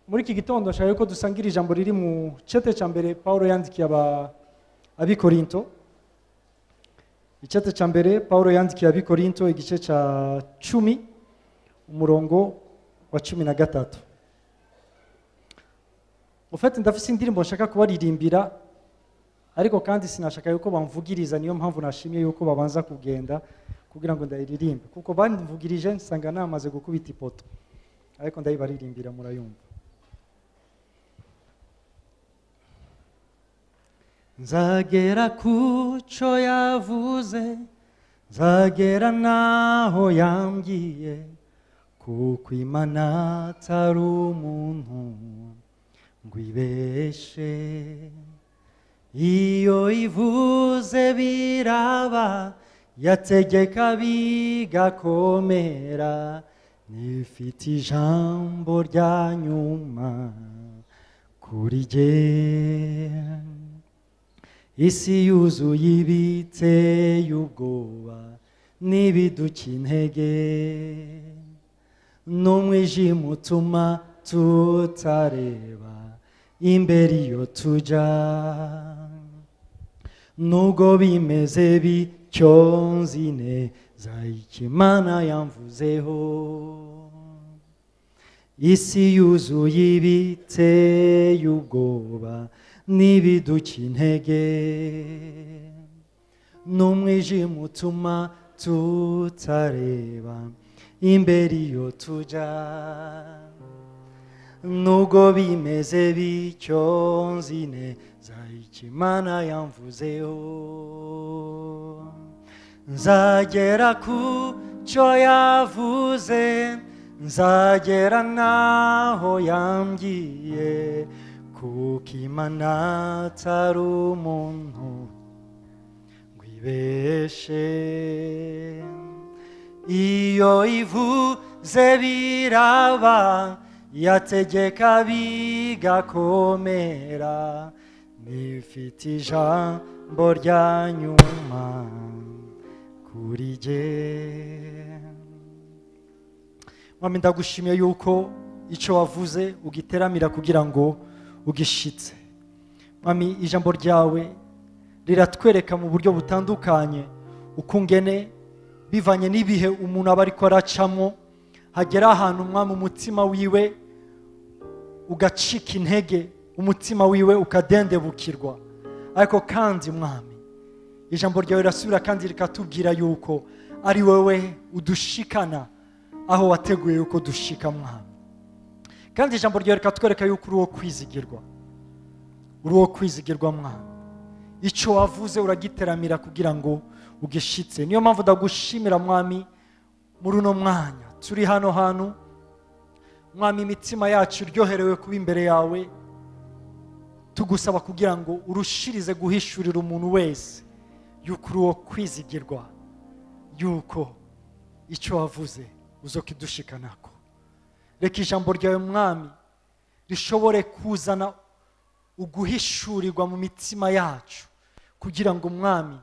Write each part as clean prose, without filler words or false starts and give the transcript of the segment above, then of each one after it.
Muri iki gitondo nshaka yuko dusangira ijambo riri mu cete cya mbere Paulo yandikiye abikorinto. Icete cya mbere Paulo yandikiye abikorinto igice cya 10 umurongo wa 13. Ufite ndafise indirimbo nshaka kubaririmbira, ariko kandi sinashaka yuko bamvugiriza, niyo mpamvu nashimye yuko babanza kugenda kugira ngo ndayiririmbe, kuko bamvugirije nsanga namaze gukubita ipoto, ariko ndayibaririmbira murayumva. Nzagera kuco yavuze, nzagera naho yambwiye, kuko Imana atari umuntu ngo ibeshe. Iyo ivuze biraba, yategeka bigakomera, nifite ijambo rya nyuma kuri jye. Isi yuzuye ibiteye ubwoba n'ibiduca intege, n'umwijima utuma tutareba imbere iyo tuja. Nubwo bimeze bityo nzi neza icyo Imana yamvuzeho. Isi yuzuye ibiteye ubwoba n'ibiduca intege, n'umwijima utuma tutareba imbere iyo tuja. Nubwo bimeze bityo nzi neza icyo Imana yamvuzeho. Nzagera ku cyo yavuze, nzagera naho yambwiye, kuko Imana atari umuntu ngo ibeshe. Iyo ivuze biraba, yategeka bigakomera, nifite ijambo rya nyuma kuri jye. Mwami, ndagushimiye yuko icyo wavuze ugiteramira kugira ngo ugishitse. Mwami, ijambo ryawe riratwereka mu buryo butandukanye ukungene bivanye n'ibihe umuntu aba ariko aracamo, hagera ahantu Mwami umutima wiwe ugacika intege, umutima wiwe ukadendebukirwa. Ariko kandi Mwami, ijambo ryawe rirasubira kandi rikatubwira yuko ari wowe udushikana aho wateguye yuko dushika Mwami. Kandi ijambo ryawe rikatwereka yuko uri uwo kwizigirwa, uri uwo kwizigirwa Mwami. Icyo wavuze uragiteramira kugira ngo ugishitse. Niyo mpamvu ndagushimira Mwami muri uno mwanya turi hano hantu Mwami, imitima yacu iryoherewe kuba imbere yawe, tugusaba kugira ngo urushirize guhishurira umuntu wese yuko uri uwo kwizigirwa, yuko icyo wavuze uzokidushikanako. Reka ijambo ryawe Mwami rishobore kuzana uguhishurirwa mu mitima yacu, kugira ngo Mwami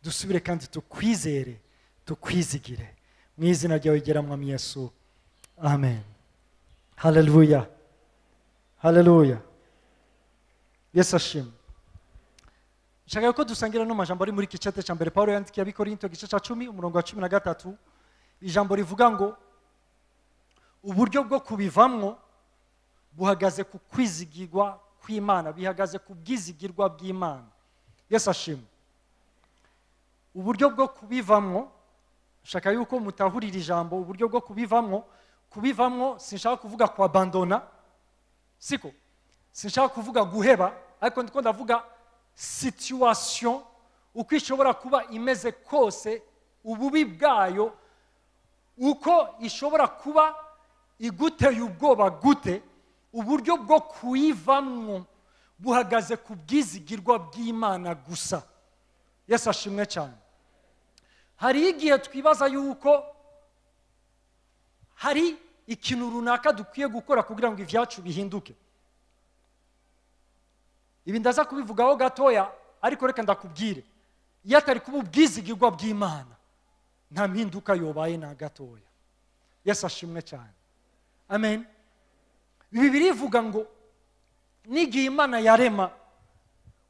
dusubire kandi tukwizere, tukwizigire. Mu izina ryawe rigera Mwami Yesu, amen. Haleluya, haleluya. Yesu ashimwe. Nshaka ko dusangira no majambo ari muri iki cete cya mbere Paulo yandikiye abikorinto igice cya 10 umurongo wa 13. Ijambo rivuga ngo uburyo bwo kubivamwo buhagaze ku kwizigirwa kw'Imana, bihagaze ku bwizigirwa bw'Imana. Yesu ashimwe. Uburyo bwo kubivamwo, nshaka yuko mutahurira ijambo uburyo bwo kubivamwo. Kubivamwo sinshaka kuvuga kwa abandona, siko sinshaka kuvuga guheba, ariko ndiko ndavuga situation uko ishobora kuba imeze kose, ububi bwayo Uko ishobora kuba iguteye ubwoba gute, uburyo bwo kuyivamwo buhagaze ku bwizigirwa bw'Imana gusa. Yesu ashimwe cyane. Hari igihe twibaza yuko hari ikintu runaka dukwiye gukora kugira ngo ibyacu bihinduke. Ibi ndaza kubivugaho gatoya, ariko reka ndakubwire, iyo atari kuba ubwizigirwa bw'Imana nta mpinduka yobaye na gatoya. Yesu ashimwe cyane. Amen. Bibiliya ivuga ngo n'igihe Imana yarema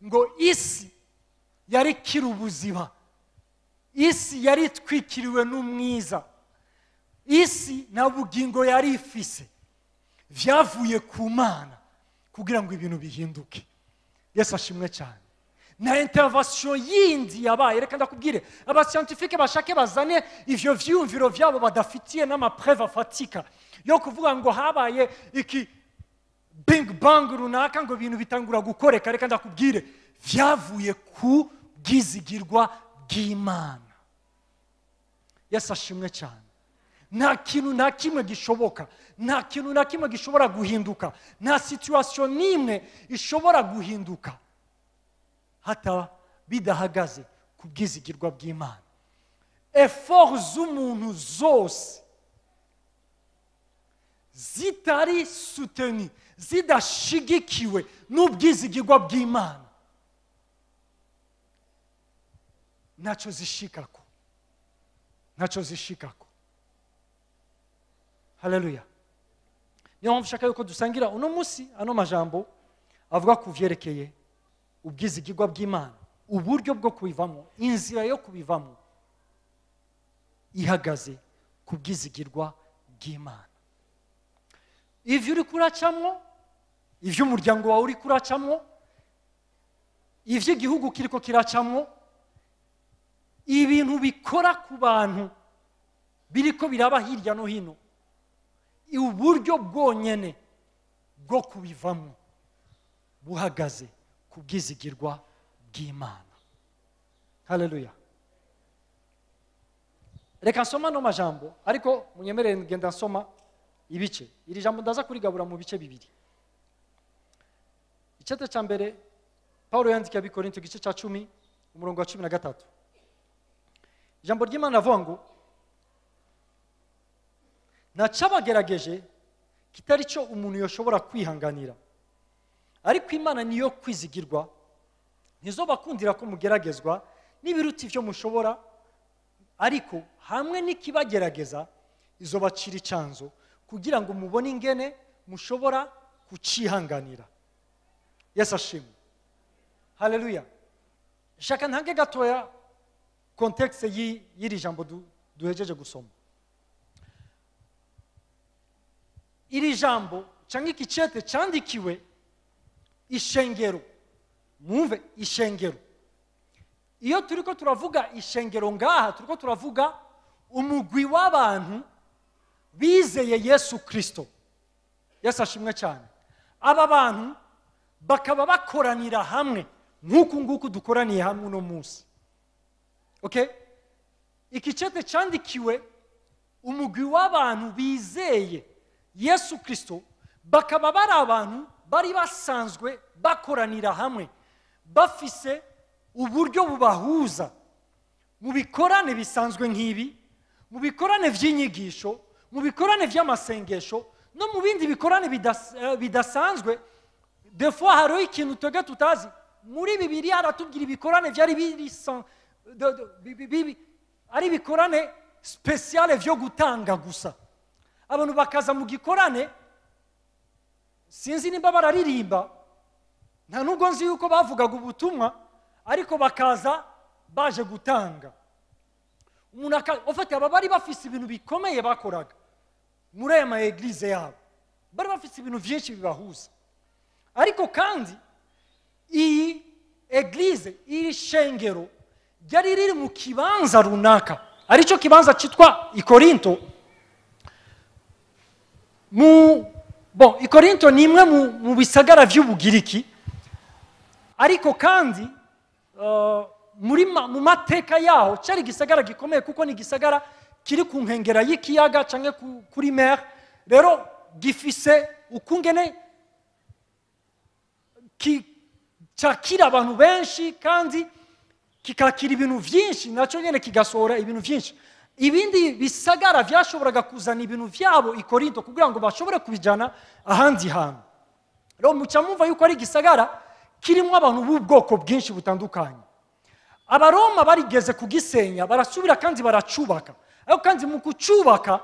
ngo isi yari ikiri ubuzima, isi yari itwikiriwe n'umwiza, isi nta bugingo yari ifise, vyavuye ku Mana kugira ngo ibintu bihinduke. Yesu ashimwe cyane. Na intervention yindi yabaye, reka ndakubwire, abascientifique bashake bazane ivyo vyumviro vyabo badafitiye n'amapreuve afatika yo kuvuga ngo habaye iki big bang runaka ngo ibintu bitangura gukoreka. Reka ndakubwire, vyavuye ku bwizigirwa bw'Imana. Yesu ashimwe cyane. Nta kintu na kimwe gishoboka, nta kintu na kimwe gishobora guhinduka, nta situation n'imwe ishobora guhinduka hata bidahagaze ku bwizigirwa bw'Imana. Effort z'umuntu zose zitari soutenu, zidashigikiwe n'ubwizigirwa bw'Imana, ntacyo zishikako, ntacyo zishikako. Haleluya. Niyo mpamvu ushaka yuko dusangira uno munsi ano majambo avuga ku vyerekeye ubwizigirwa bw'Imana, uburyo bwo kubivamo, inzira yo kubivamo ihagaze ku bwizigirwa bw'Imana. Ivyo uri kuracamwo, ivyo umuryango wawe uri kuracamwo, ivyo igihugu kiriko kiracamwo, ibintu bikora ku bantu biriko biraba hirya no hino, uburyo bwonyene bwo kubivamo buhagaze ku bwizigirwa bw'Imana. Haleluya. Reka nsoma no majambo, ariko munyemerere ngenda nsoma ibice. Iri jambo ndaza kurigabura mu bice bibiri. Igice cya mbere Paulo yandikiye Abikorinto igice cya 10 umurongo wa 13. Ijambo ry'Imana avuga ngo nacabagerageje kitari cyo umuntu yoshobora kwihanganira, ariko Imana niyo kwizigirwa, ntizobakundira ko mugeragezwa n'ibiruta ivyo mushobora, ariko hamwe n'ikibagerageza izobacira icanzo kugira ngo mubone ingene mushobora kucihanganira. Yesu ashimwe. Haleluya. Shaka ntange gatoya contexte y'iri jambo duhejeje gusoma. Iri jambo cyangwa iki cete cyandikiwe ishengero. Mwumve ishengero. Iyo turiko turavuga ishengero ngaha, turiko turavuga umugwi w'abantu bizeye Yesu Kristo. Yesu ashimwe cyane. Aba bantu bakaba bakoranira hamwe nk'uku nguku dukoraniye hamwe uno munsi. Okay? Iki cete cyandikiwe umugwi w'abantu bizeye Yesu Kristo, bakaba bari abantu bari basanzwe bakoranira hamwe, bafise uburyo bubahuza mu bikorane bisanzwe nk'ibi, mu bikorane vy'inyigisho, mu bikorane vy'amasengesho, no mu bindi bikorane bidasanzwe. Des fois hariho ikintu twebwe tutazi. Muri Bibiliya haratubwira ibikorane vyari biri ari ibikorane spéciale vyo gutanga gusa. Abantu bakaza mu gikorane, sinzi nimba bararirimba, nta nubwo nzi yuko bavugaga ubutumwa, ariko bakaza baje gutanga. Umuntu ufite aba bari bafise ibintu bikomeye bakoraga muri aya ma eglise yabo, bari bafise ibintu byinshi bibahuza. Ariko kandi iyi eglise, iri shengero ryari riri mu kibanza runaka, aricyo kibanza cyitwa Ikorinto. Ikorinto ni imwe mu bisagara vy'Ubugiriki, ariko kandi mu mateka yaho cyari igisagara gikomeye, kuko ni igisagara kiri ku nkengera y'ikiyaga cyangwa kuri mer. Rero gifise ukungene cyakira abantu benshi kandi kikakira ibintu byinshi, nacyo nyine kigasohora ibintu byinshi. Ibindi bisagara byashoboraga kuzana ibintu byabo i Korinto kugira ngo bashobore kubijyana ahandi hantu. Rero muca mwumva yuko ari igisagara kirimo abantu b'ubwoko bwinshi butandukanye. Abaroma barigeze kugisenya, barasubira kandi baracubaka. Ariko kandi mu kucubaka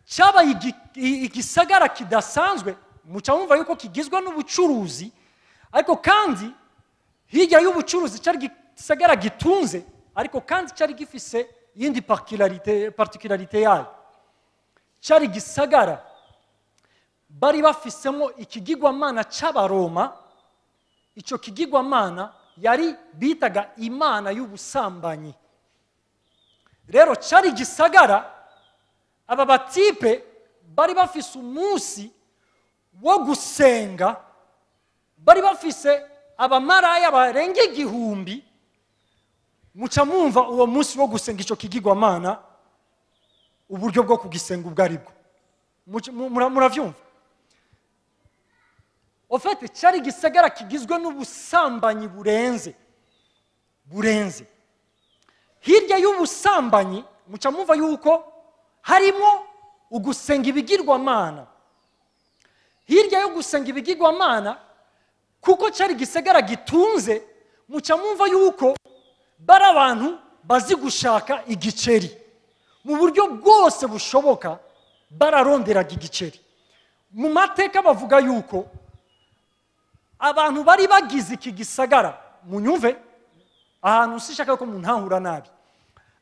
cyabaye igisagara kidasanzwe. Muca mwumva yuko kigizwe n'ubucuruzi, ariko kandi hirya y'ubucuruzi cyari igisagara gitunze, ariko kandi cyari gifise yindi particularité yayo. Cyari igisagara bari bafisemo ikigirwamana cy'Abaroma. Icyo kigirwamana yari bitaga imana y'ubusambanyi. Rero cyari igisagara aba batipe bari bafise umunsi wo gusenga, bari bafise abamaraya barenga 1000. Muca mwumva uwo munsi wo gusenga icyo kigirwamana, uburyo bwo kugisenga ubwo aribwo. Muravyumva? Au fait, cyari igisagara kigizwe n'ubusambanyi burenze. Hirya y'ubusambanyi muca mwumva yuko harimo ugusenga ibigirwamana. Hirya yo gusenga ibigirwamana, kuko cyari igisagara gitunze, muca mwumva yuko bari abantu bazi gushaka igiceri mu buryo bwose bushoboka, bararonderaga igiceri. Mu mateka bavuga yuko abantu bari bagize iki gisagara, munyumve ahantu sishaka ko muntahura nabi,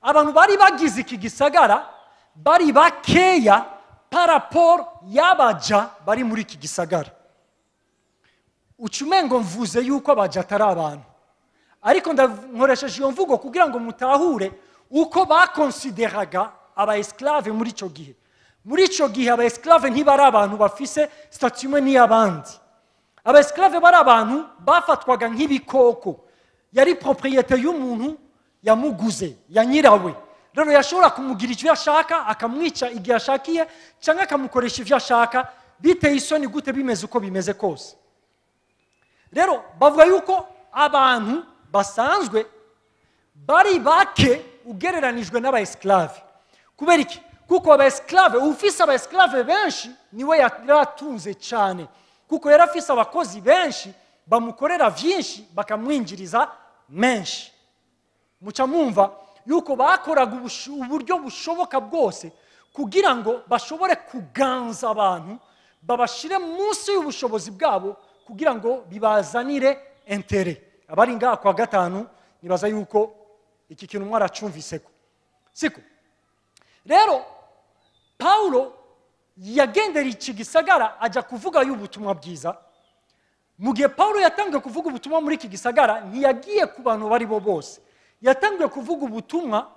abantu bari bagize iki gisagara bari bakeya par rapport y'abaja bari muri iki gisagara. Ucumengo mvuze yuko abaja atari abantu, ariko nkoresheje iyo mvugo kugira ngo mutahure uko bakonsideraga aba esclave muri ico gihe. Muri ico gihe aba esclave ntibari abantu bafise statut imwe n'iy'abandi. Aba esclave bari abantu bafatwaga nk'ibikoko. Yari propriété y'umuntu yamuguze, ya nyirawe. Rero yashobora kumugira icyo ashaka, akamwica igihe ashakiye, cyangwa akamukoresha ivyo ashaka, biteye isoni gute bimeze uko bimeze kose. Rero bavuga yuko abantu basanzwe bari bake ugereranijwe n'aba esclave. Kubera iki? Kuko aba esclave, ufise aba esclave benshi niwe yaratunze cyane, kuko yarafise abakozi benshi bamukorera vyinshi bakamwinjiriza menshi. Muca mwumva yuko bakoraga uburyo bushoboka bwose kugira ngo bashobore kuganza abantu, babashire munsi y'ubushobozi bwabo kugira ngo bibazanire intere. Abari ngaha kwa gatanu nibaza yuko iki kintu mwaracumviseko, siko? Rero Paulo yagendera iki gisagara ajya kuvuga y'ubutumwa bwiza. Mu gihe Paulo yatangiye kuvuga ubutumwa muri iki gisagara, ntiyagiye ku bantu bari bo bose. Yatangiye kuvuga ubutumwa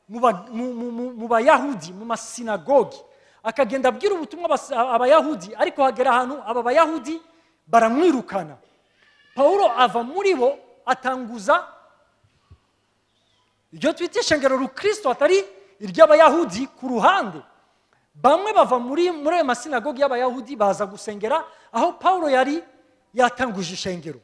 mu Bayahudi, mu masinagogi, akagenda abwira ubutumwa Abayahudi, ariko hagera ahantu aba Bayahudi baramwirukana. Paulo ava muri bo atanguza iryo twita ishengero rukristo, atari iry'Abayahudi ku ruhande. Bamwe bava muri ayo masinagogi y'Abayahudi baza gusengera aho Paulo yari yatanguje ishengero.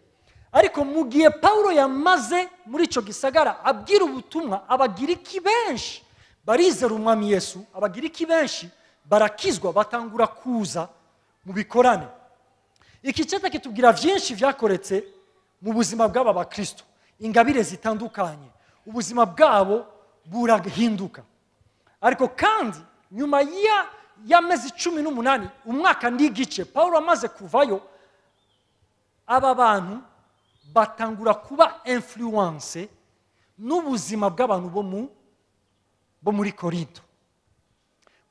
Ariko mu gihe Paulo yamaze muri ico gisagara abwira ubutumwa, Abagiriki benshi barizera umwami Yesu, Abagiriki benshi barakizwa, batangura kuza mu bikorane. Iki ceta kitubwira vyinshi vyakoretse mu buzima bw'aba bakristo, ingabire zitandukanye, ubuzima bwabo burahinduka. Ariko kandi nyuma y'amezi 18, umwaka n'igice, Paulo amaze kuvayo, aba bantu batangura kuba influence n'ubuzima bw'abantu bo muri Korinto.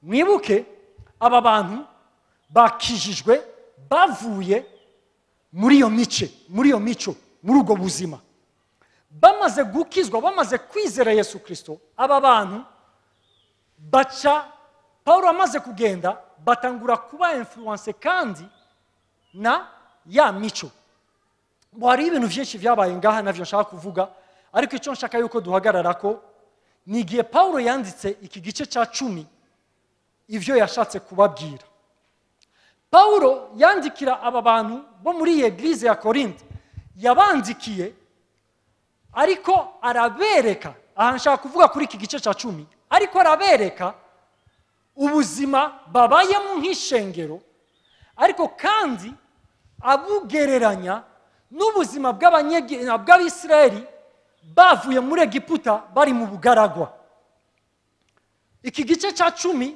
Mwibuke aba bantu bakijijwe bavuye muri iyo mice, muri iyo mico, muri ubwo buzima. Bamaze gukizwa, bamaze kwizera Yesu Kristo, aba bantu baca Paulo amaze kugenda batangura kuba influence kandi na ya mico. Hari ibintu byinshi byabaye ngaha navyo nshaka kuvuga, ariko icyo nshaka yuko duhagarara ko Ni igihe Pawulo yanditse iki gice cya 10, ibyo yashatse kubabwira. Pawulo yandikira aba bantu bo muri iyi église ya Korinte, yabandikiye ariko arabereka, aha nshaka kuvuga kuri iki gice cya 10, ariko arabereka ubuzima babayemo nk'ishengero, ariko kandi abugereranya n'ubuzima bw'Abisirayeli bavuye muri Egiputa bari mu bugaragwa. Iki gice cya 10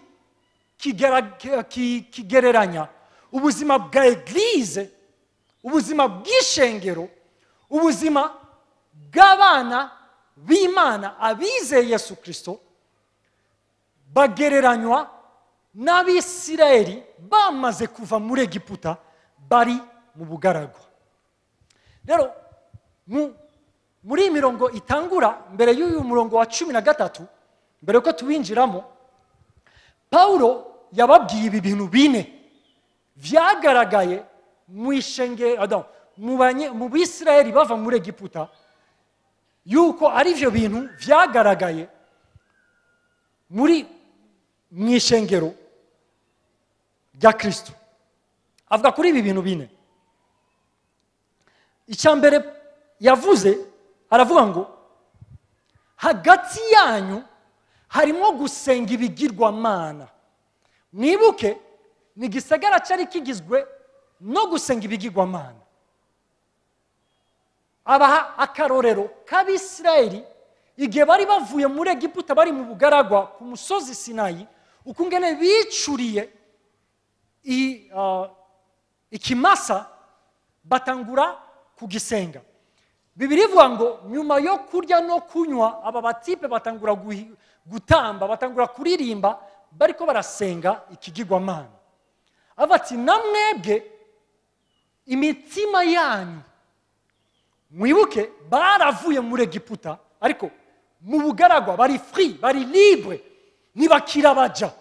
kigereranya ubuzima bwa église, ubuzima bw'ishengero, ubuzima bw'abana b'Imana abizeye Yesu Kristo, bagereranywa n'Abisirayeli bamaze kuva muri Egiputa bari mu bugaragwa. Rero muri iyi mirongo itangura mbere y'uyu murongo wa 13, mbere yuko tuwinjiramo, Pawulo yababwiye ibi bintu bine vyagaragaye mu ishengero, mu Bisirayeli bava muri Egiputa, yuko ari byo bintu vyagaragaye muri mu ishengero rya Kristo. Avuga kuri ibi bintu bine. Icya mbere yavuze, aravuga ngo hagati yanyu harimo gusenga ibigirwamana. Mwibuke ni gisagara cyari kigizwe no gusenga ibigirwamana. Abaha akarorero k'Abisirayeli igihe bari bavuye muri Egiputa bari mu bugaragwa ku musozi Sinayi, ukungene bicuriye ikimasa batangura kugisenga. Bibiliya ivuga ngo nyuma yo kurya no kunywa, aba batipe batangura gutamba, batangura kuririmba bariko barasenga ikigirwamana. Avuga ati namwebwe imitima yanyu, mwibuke baravuye muri Egiputa, ariko mu bugaragwa bari free, bari libre, ntibakira baja.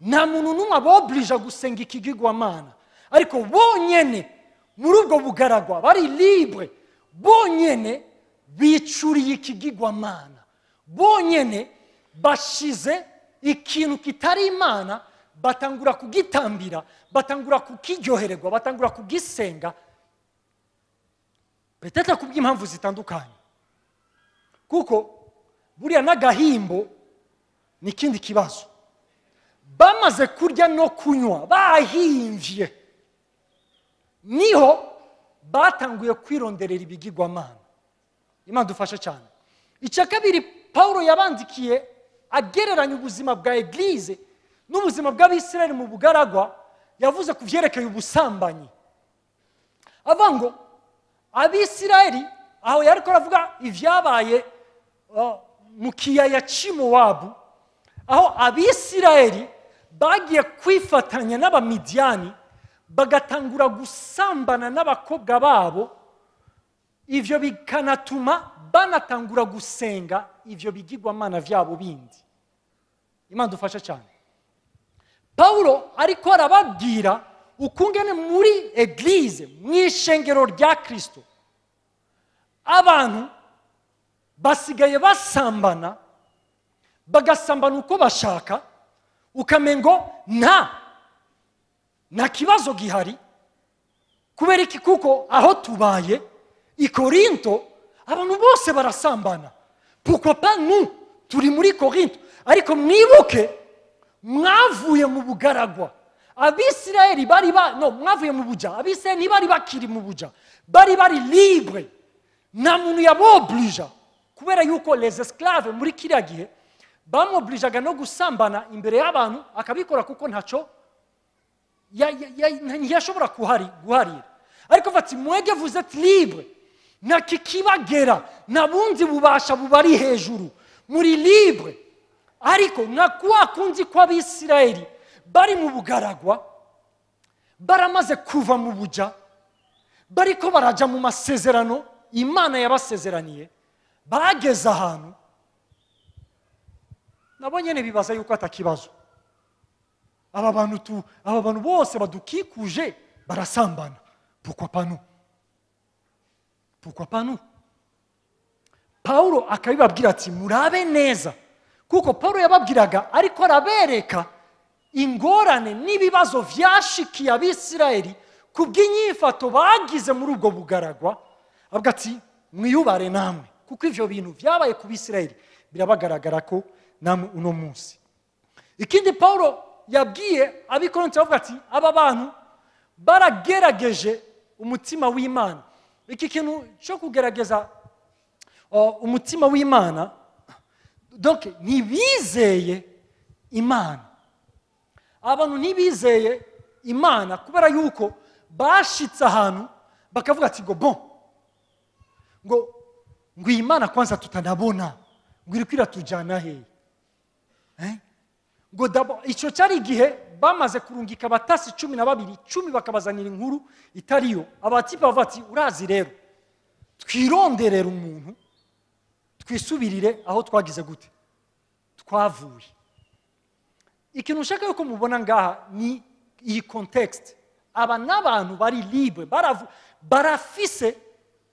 Nta muntu n'umwe aboblija gusenga ikigirwamana, ariko bonyene muri ubwo bugaragwa bari libre, bonyene bicuriye ikigirwamana, bonyene bashize ikintu kitari Imana, batangura kugitambira, batangura kukiryohererwa, batangura kugisenga, peut-être kubw'impamvu zitandukanye. Kuko buriya n'agahimbo ni ikindi kibazo. Bamaze kurya no kunywa bahimvye, niho batanguye kwironderera ibigirwamana. Imana dufashe cyane. Icya kabiri Pawulo yabandikiye agereranya ubuzima bwa église n'ubuzima bw'Abisirayeli mu bugaragwa, yavuze ku vyerekeye ubusambanyi. Avuga ngo Abisirayeli, aho yariko aravuga ivyabaye mu kiyaya c'i Mowabu, aho Abisirayeli bagiye kwifatanya n'Abamidiyani bagatangura gusambana n'abakobwa babo, ivyo bikanatuma banatangura gusenga ivyo bigirwamana vyabo bindi. Imana dufashe cyane. Pawulo ariko arababwira ukungene muri église, mu ishengero rya Kristo, abantu basigaye basambana, bagasambana uko bashaka, ukamengo nta kibazo gihari. Kubera iki? Kuko aho tubaye i Korinto abantu bose barasambana, pourquoi pas nous turi muri Korinto? Ariko mwibuke mwavuye mu bugaragwa, Abisirayeli bari ba no mwavuye mu buja, Abisirayeli ntibari bakiri mu buja, bari bari libre, nta muntu yaboblija, kubera yuko les esclaves muri kiriya gihe bamoblijaga no gusambana imbere y'abantu, akabikora kuko ntacyo ntiyashobora guharira. Ariko bati mwege vous êtes libre, nta kikibagera, nta bundi bubasha bubari hejuru, muri libre. Ariko nka kwa kundi kw'Abisirayeli bari mu bugaragwa, baramaze kuva mu buja, bariko baraja mu masezerano Imana yabasezeraniye, bageze ahantu nabo nyene bibaza yuko atakibazo. Aba bantu bose badukikuje barasambana, pourquoi pas nous? Pourquoi pas nous? Pawulo akabibabwira ati murabe neza, kuko Pawulo yababwiraga ariko arabereka ingorane n'ibibazo vyashikiye Abisirayeli kubw'inyifato bagize muri ubwo bugaragwa. Avuga ati mwiyubare namwe, kuko ivyo bintu vyabaye ku Bisirayeli birabagaragara ko namwe uno munsi. Ikindi Pawulo yabwiye Abikorinto avuga ati aba bantu baragerageje umutima w'Imana. Iki kintu cyo kugerageza umutima w'Imana, donc ntibizeye Imana. Abantu ntibizeye Imana kubera yuko bashitse ahantu bakavuga ati ngo bon, ngo iyi Imana kwanza tutanabona, ngo iriko iratujana hehe? Ngo dabo icyo cyari igihe bamaze kurungika abatasi 12, 10 bakabazanira inkuru itariyo. Abatipe bavuga ati urazi rero twironderera umuntu twisubirire aho twagize gute twavuye. Ikintu ushaka yuko mubona ngaha ni iyi context. Aba n'abantu bari libre, barafise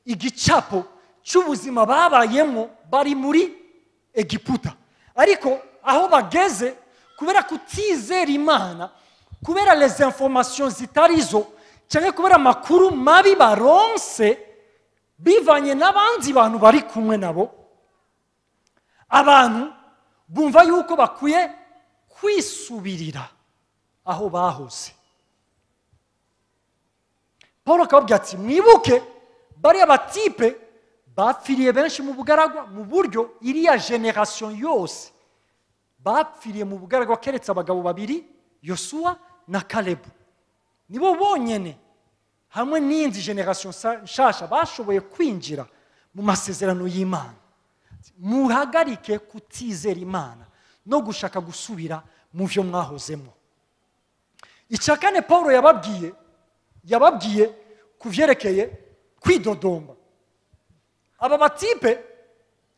igicapo cy'ubuzima babayemo bari muri Egiputa, ariko aho bageze kubera kutizera Imana, kubera les informations zitarizo, cyangwa kubera amakuru mabi baronse bivanye n'abandi bantu bari kumwe nabo, abantu bumva yuko bakwiye kwisubirira aho bahoze. Paul akababwira ati mwibuke bariya batipe bapfiriye benshi mu bugaragwa, mu buryo iriya generation yose bapfiriye mu bugaragwa keretse abagabo babiri, Yosuwa na Kalebu, nibo bonyene hamwe n'indi generation nshasha bashoboye kwinjira mu masezerano y'Imana. Muhagarike kutizera Imana no gushaka gusubira mu byo mwahozemo. Icya kane Paul yababwiye kuvyerekeye kwidodomba. Aba batipe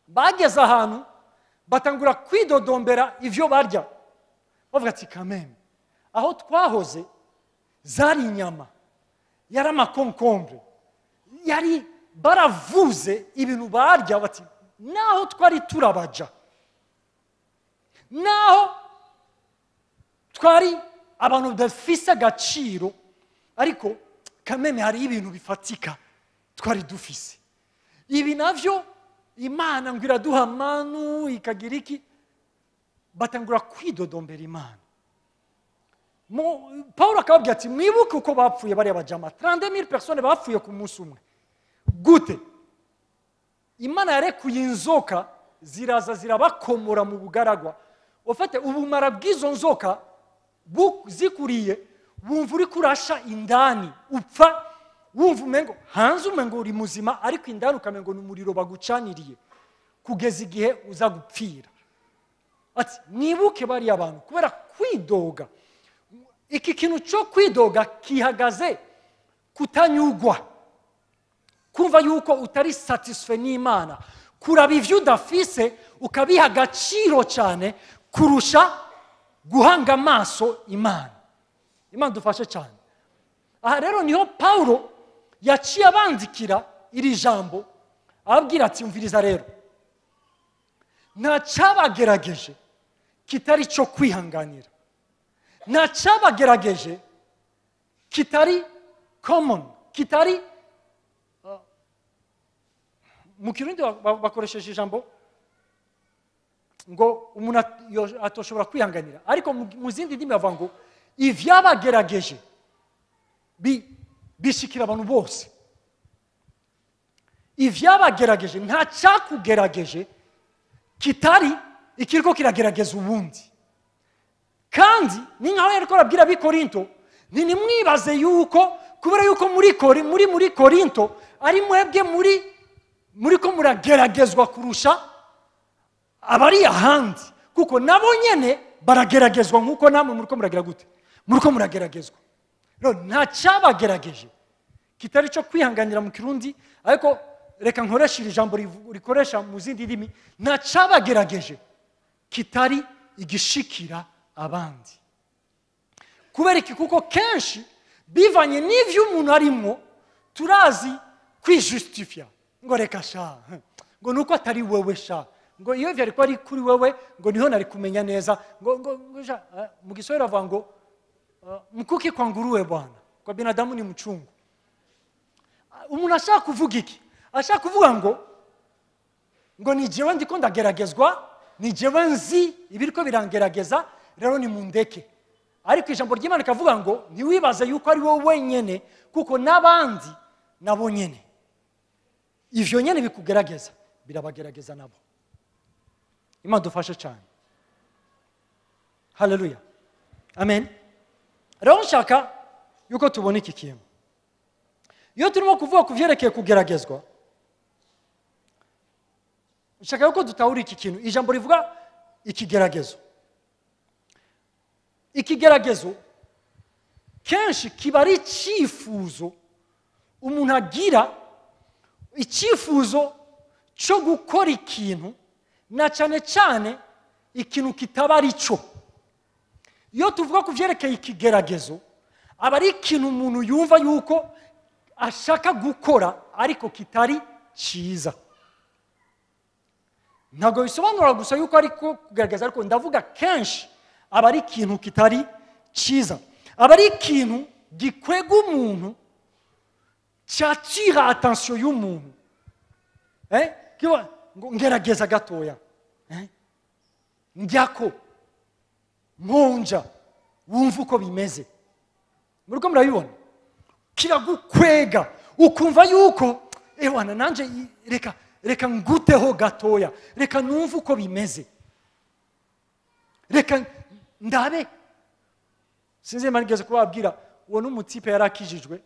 bageze ahantu batangura kwidodombera ivyo barya, bavuga ati kameme aho twahoze zari inyama, yari amakonkombre, yari baravuze ibintu barya, bati naho twari turabaja, naho twari abantu badafise agaciro, ariko kameme hari ibintu bifatika twari dufise. Ibi navyo Imana ngo iraduha manu ikagira iki, batangura kwidodombera Imana. Paul akababwira ati mwibuke uko bapfuye bariya bajama 30000 personnes bapfuye ku munsi umwe. Gute? Imana yarekuye inzoka ziraza zirabakomora mu bugaragwa. Ufate ubumara bw'izo nzoka zikuriye, wumva uri kurasha indani, upfa wumva umengo hanze umengo uri muzima, ariko indani ukamengo ni umuriro bagucaniriye kugeza igihe uza gupfira. Ati mwibuke bariya bantu kubera kwidoga. Iki kintu cyo kwidoga kihagaze kutanyugwa, kumva yuko utari satisfait n'Imana, kuraba ivyo udafise ukabiha agaciro cyane kurusha guhanga amaso Imana. Imana dufashe cyane. Aha rero niho Paulo yaciye abandikira iri jambo ababwira ati umviriza rero, nta cyabagerageje kitari cyo kwihanganira, nta cyabagerageje kitari common, kitari mu Kirundi bakoresheje ijambo ngo umuntu atoshobora kwihanganira, ariko mu zindi ndimi bavuga ngo ivyabagerageje bishikira abantu bose. Ivyabagerageje, nta cyakugerageje kitari ikiriko kiragerageza ubundi. Kandi ni nkaho yariko arabwira ab'Ikorinto, ntimwibaze yuko kubera yuko muri Korinto ari mwebwe muri ko murageragezwa kurusha abari ahandi, kuko nabo nyene barageragezwa nkuko namwe muri ko muragira gute, muri ko murageragezwa. Rero nta cyabagerageje kitari cyo kwihanganira mu Kirundi, ariko reka nkoreshe iri jambo rikoresha mu zindi ndimi, nta cyabagerageje kitari igishikira abandi. Kubera iki? Kuko kenshi bivanye n'ivyo umuntu arimo turazi kwijustifia, ngo reka sha, Ngo nuko atari wewe sha, ngo iyo vyari ko ari kuri wewe ngo niho nari kumenya neza. Ngo sha, mu Giswahili bavuga ngo mkuki kwa nguruwe bwana, kwa binadamu ni mchungu. Umuntu ashaka kuvuga iki? Ashaka kuvuga ngo ni jewe ndiko ndageragezwa, ni jewe nzi ibiriko birangerageza, rero ni mundeke. Ariko ijambo ry'Imana rikavuga ngo ntiwibaze yuko ari wowe wenyene, kuko n'abandi nabo nyene ivyo nyene bikugerageza birabagerageza nabo. Imana dufashe cyane. Haleluya, amen. Rero nshaka yuko tubona iki kintu. Iyo turimo kuvuga ku vyerekeye kugeragezwa, nshaka yuko dutahura iki kintu. Ijambo rivuga ikigeragezo. Ikigeragezo kenshi kiba ari icyifuzo umuntu agira, icyifuzo cyo gukora ikintu, na cyane cyane ikintu kitaba ari cyo. Iyo tuvuga ku vyerekeye ikigeragezo, aba ari ikintu umuntu yumva yuko ashaka gukora ariko kitari cyiza. Ntabwo bisobanura gusa yuko ari kugerageza, ariko ndavuga kenshi aba ari ikintu kitari cyiza, aba ari ikintu gikwega umuntu, cyatira attention y'umuntu. Kiba ngo ngerageza gatoya, njyako nkonja wumva uko bimeze. Muriko murabibona, kiragukwega ukumva yuko ewana nanje reka nguteho gatoya, reka numve uko bimeze, reka ndabe. Sinzi imana igeze kubabwira, uwo n'umutipe yarakijijwe,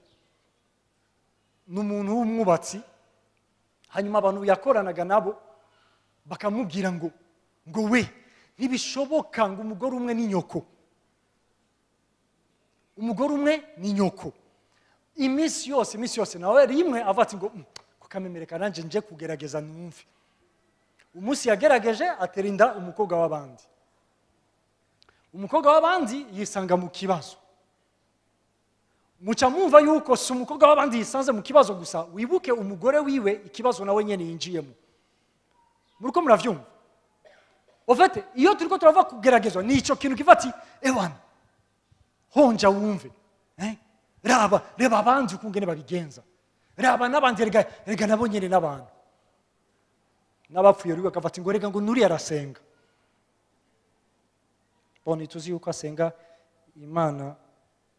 ni umuntu w'umwubatsi. Hanyuma abantu yakoranaga nabo bakamubwira ngo we ntibishoboka ngo umugore umwe ni nyoko, umugore umwe ni nyoko. Iminsi yose nawe rimwe avuga ati ngo kukamemereka nanje nje kugerageza numve. Umunsi yagerageje atera inda umukobwa w'abandi. Umukobwa w'abandi yisanga mu kibazo. Muca mwumva yuko si umukobwa w'abandi yisanze mu kibazo gusa, wibuke umugore wiwe ikibazo nawe nyene yinjiyemo. Muriko muravyumva? En fait, iyo turiko turava kugeragezwa ni ico kintu kiva ati ewana honja wumve, raba reba abandi ukungene babigenza, raba n'abandi rega nabo nyene n'abantu n'abapfuye rwe bakafata ngo rega ngo nuri arasenga. Boni tuzi yuko asenga Imana.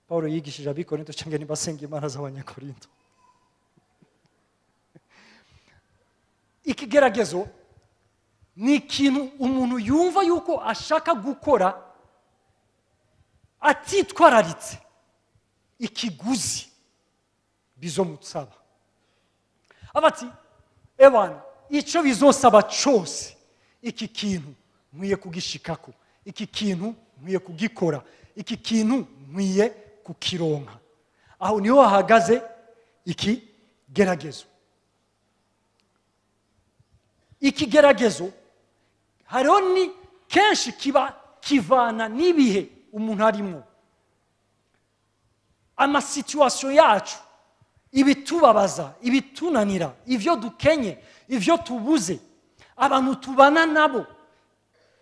Paulo yigishije abikorinto cyangwa nibasenga Imana z'abanyakorinto. Ikigeragezo ni ikintu umuntu yumva yuko ashaka gukora atitwararitse ikiguzi bizomutsaba. Abati ewana icyo bizosaba cyose, iki kintu nkwiye kugishikako, iki kintu nkwiye kugikora, iki kintu nkwiye kukironka. Aho niho hahagaze ikigeragezo. Ikigeragezo hariho ni kenshi kiba kivana n'ibihe umuntu arimo, amasituwasiyo yacu, ibitubabaza, ibitunanira, ivyo dukenye, ivyo tubuze, abantu tubana nabo,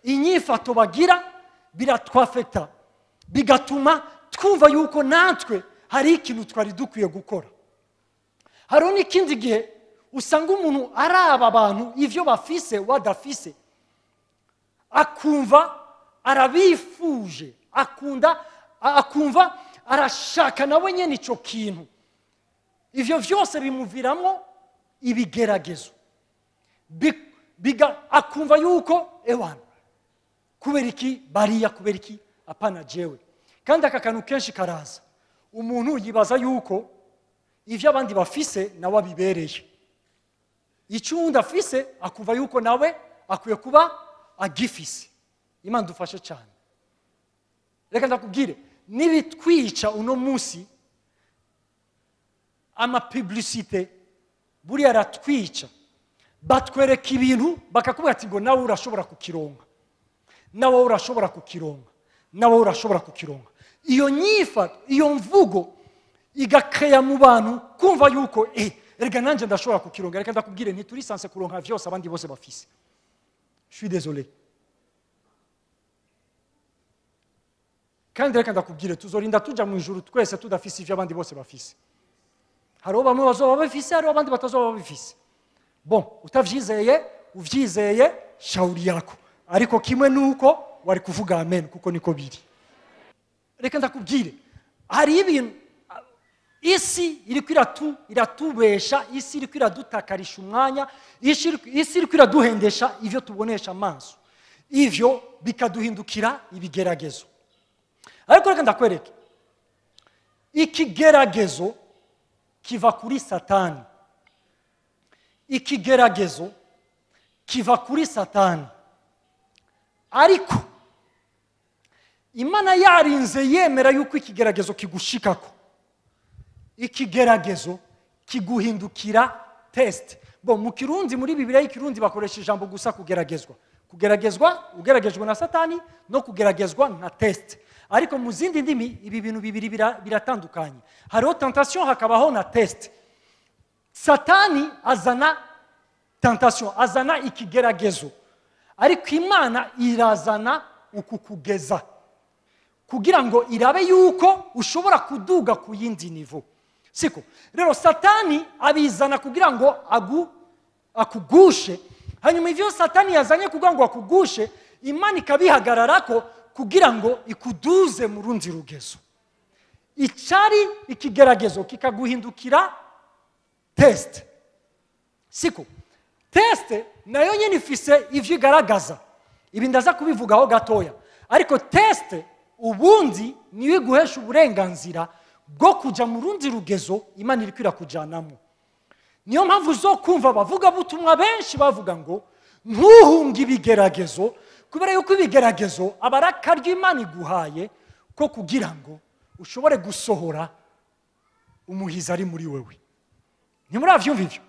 inyifato bagira biratwafekta, bigatuma twumva yuko natwe hari ikintu twari dukwiye gukora. Hariho n'ikindi gihe usanga umuntu araba abantu ivyo bafise wadafise, akumva arabifuje, akumva arashaka nawe nyene ico kintu. Ivyo vyose bimuviramo ibigeragezo. Akumva yuko ewana kubera iki bariya, kubera iki apana jewe. Kandi aka kantu kenshi karaza, umuntu yibaza yuko ivyo abandi bafise nawe abibereye, icyo uwundi afise akumva yuko nawe akwiye kuba agifise. Imana dufashe cyane. Reka ndakubwire, nibitwica uno munsi amapublicité buriya aratwica. Batwereka ibintu bakakubwira ati ngo nawe urashobora kukironka, nawe urashobora kukironka, nawe urashobora kukironka. Iyo nyifato, iyo mvugo igakreya mu bantu kumva yuko Erega nanje ndashobora kukironga. Reka ndakubwire, ntituri censé kuronka vyose abandi bose bafise. Je suis désolé. Kandi reka ndakubwire, tuzorinda tuja mu ijuru twese tudafise ivyo abandi bose bafise. Hariho bamwe bazoba bafise, hariho abandi batazoba bafise. Bon, utavyizeye, uvyizeye, shauri yako. Ariko kimwe nuko wari kuvuga amen, kuko niko biri. Reka ndakubwire, hari ibintu isi iriko iratubesha, isi iriko iradutakarisha umwanya, isi iriko iraduhendesha ivyo tubonesha amaso, ivyo bikaduhindukira ibigeragezo. Ariko reka ndakwereke, ikigeragezo kiva kuri Satani. Ikigeragezo kiva kuri Satani. Ariko Imana yarinze yemera yuko ikigeragezo kigushikako. Ikigeragezo kiguhindukira test. Bon, mu Kirundi, muri Bibiliya y'Ikirundi bakoresha ijambo gusa kugeragezwa. Kugeragezwa, ugeragejwe na Satani, no kugeragezwa nka test. Ariko mu zindi ndimi ibi bintu bibiri biratandukanye. Hariho tentation, hakabaho na test. Satani azana tentation, azana ikigeragezo. Ariko Imana irazana ukukugeza, kugira ngo irabe yuko ushobora kuduga ku yindi niveau. Siko rero Satani abizana kugira ngo akugushe. Hanyuma ivyo Satani yazanye kugira ngo akugushe, Imana ikabihagararako kugira ngo ikuduze mu rundi rugezo. Icari ikigeragezo kikaguhindukira test. Siko test nayo nyene ifise ivyo igaragaza. Ibi ndaza kubivugaho gatoya. Ariko test ubundi niyo iguhesha uburenganzira bwo kuja mu rundi rugezo Imana iriko irakujanamo. Niyo mpamvu zo kumva bavuga butumwa benshi bavuga ngo ntuhunge ibigeragezo, kubera yuko ibigeragezo abaraka ry'Imana iguhaye ko kugira ngo ushobore gusohora umuhizi ari muri wewe. Ntimuravyumva ivyo?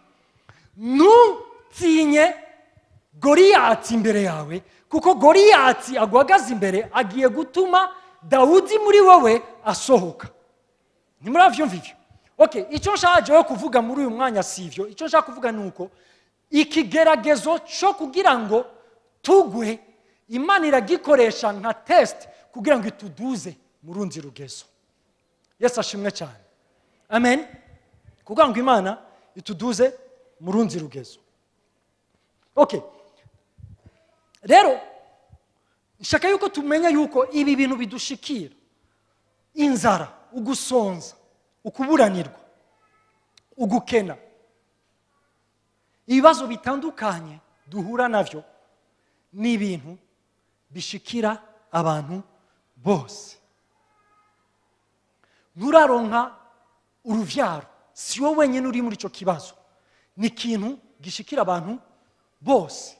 Ntutinye Goliyati imbere yawe, kuko Goliyati aguhagaze imbere agiye gutuma Dawudi muri wewe asohoka. Ntimuravyumva ivyo? Okay, icyo nshaka jewe kuvuga muri uyu mwanya sivyo. Icyo nshaka kuvuga nuko ikigeragezo cyo kugira ngo tugwe, Imana iragikoresha nka test kugira ngo ituduze mu rundi rugezo. Yesu ashimwe cyane. Amen. Kugira ngo Imana ituduze mu rundi rugezo. Okay. Rero nshaka yuko tumenya yuko ibi bintu bidushikira, inzara, ugusonza, ukuburanirwa, ugukena, ibibazo bitandukanye duhura navyo, ni ibintu bishikira abantu bose. Nturaronka uruvyaro, si wowe wenyine uri muri ico kibazo, ni ikintu gishikira abantu bose.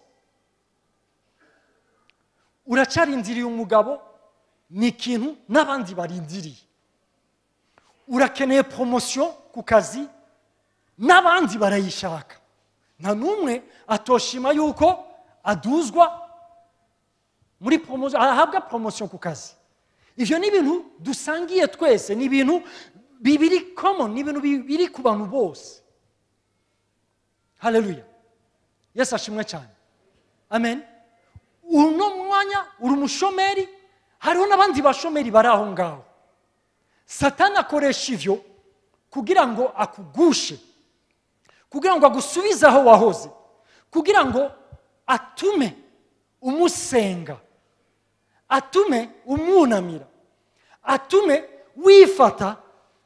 Uracarindiriye umugabo, ni ikintu n'abandi barindiriye. Urakeneye promotion ku kazi, n'abandi barayishaka. Nta n'umwe atoshima yuko aduzwa muri promotion, ahabwa promotion ku kazi. Ivyo ni ibintu dusangiye twese, ni ibintu bibiri common, ni ibintu biri ku bantu bose. Haleluya. Yesu ashimwe cyane. Amen. Uno mwanya uri umushomeri, hariho n'abandi bashomeri bari aho ngaho. Satani akoresha ivyo kugira ngo akugushe, kugira ngo agusubize aho wahoze, kugira ngo atume umusenga, atume umunamira, atume wifata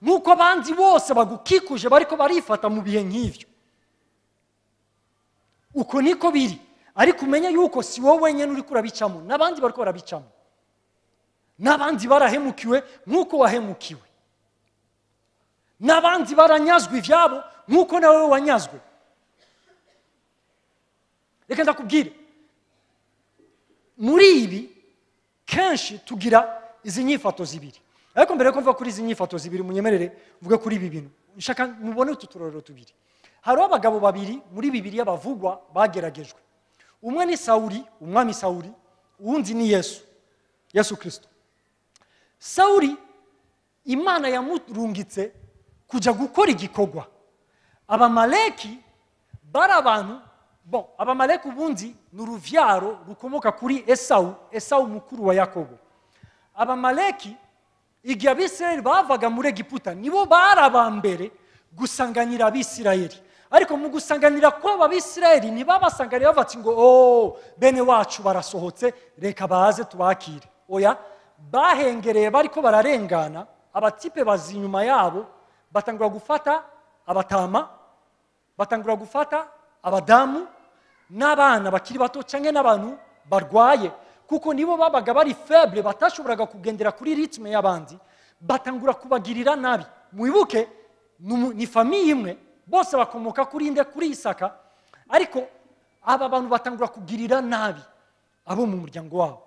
nk'uko abandi bose bagukikuje bariko barifata mu bihe nk'ivyo. Uko niko biri. Ariko umenye yuko si wowe wenyine uriko urabicamo, n'abandi bariko barabicamo, n'abandi barahemukiwe nk'uko wahemukiwe, n'abandi baranyazwe ivyabo nk'uko nawe wanyazwe. Reka ndakubwire, muri ibi kenshi tugira izi nyifato zibiri. Ariko mbere yuko mva kuri izi nyifato zibiri, munyemerere mvuge kuri ibi bintu. Nshaka mubone utu turorero tubiri. Hariho abagabo babiri muri Bibiliya bavugwa bageragejwe. Umwe ni Sawuli, umwami Sawuli, uwundi ni Yesu, Yesu Kristo. Sawuli Imana yamurungitse kuja gukora igikorwa, Abamaleki bari abantu bon, Abamaleki ubundi ni uruvyaro rukomoka kuri Esawu, Esawu mukuru wa Yakobo. Abamaleki, igihe Abisirayeli bavaga muri Egiputa, nibo bari aba mbere gusanganira Abisirayeli. Ariko mu gusanganira kw'aba Bisirayeli, ntibabasanganira bavuga ngo: "Oh, bene wacu barasohotse, reka baze tubakire." Oya, bahengereye bariko bararengana, abatipe baza inyuma yabo, batangura gufata abatama, batangura gufata abadamu n'abana bakiri bato cyangwa n'abantu barwaye, kuko nibo babaga bari faible, batashoboraga kugendera kuri rythme y'abandi. Batangura kubagirira nabi. Mwibuke ni famille imwe, bose bakomoka kuri nde? Kuri Isaka. Ariko aba bantu batangura kugirira nabi abo mu muryango wabo.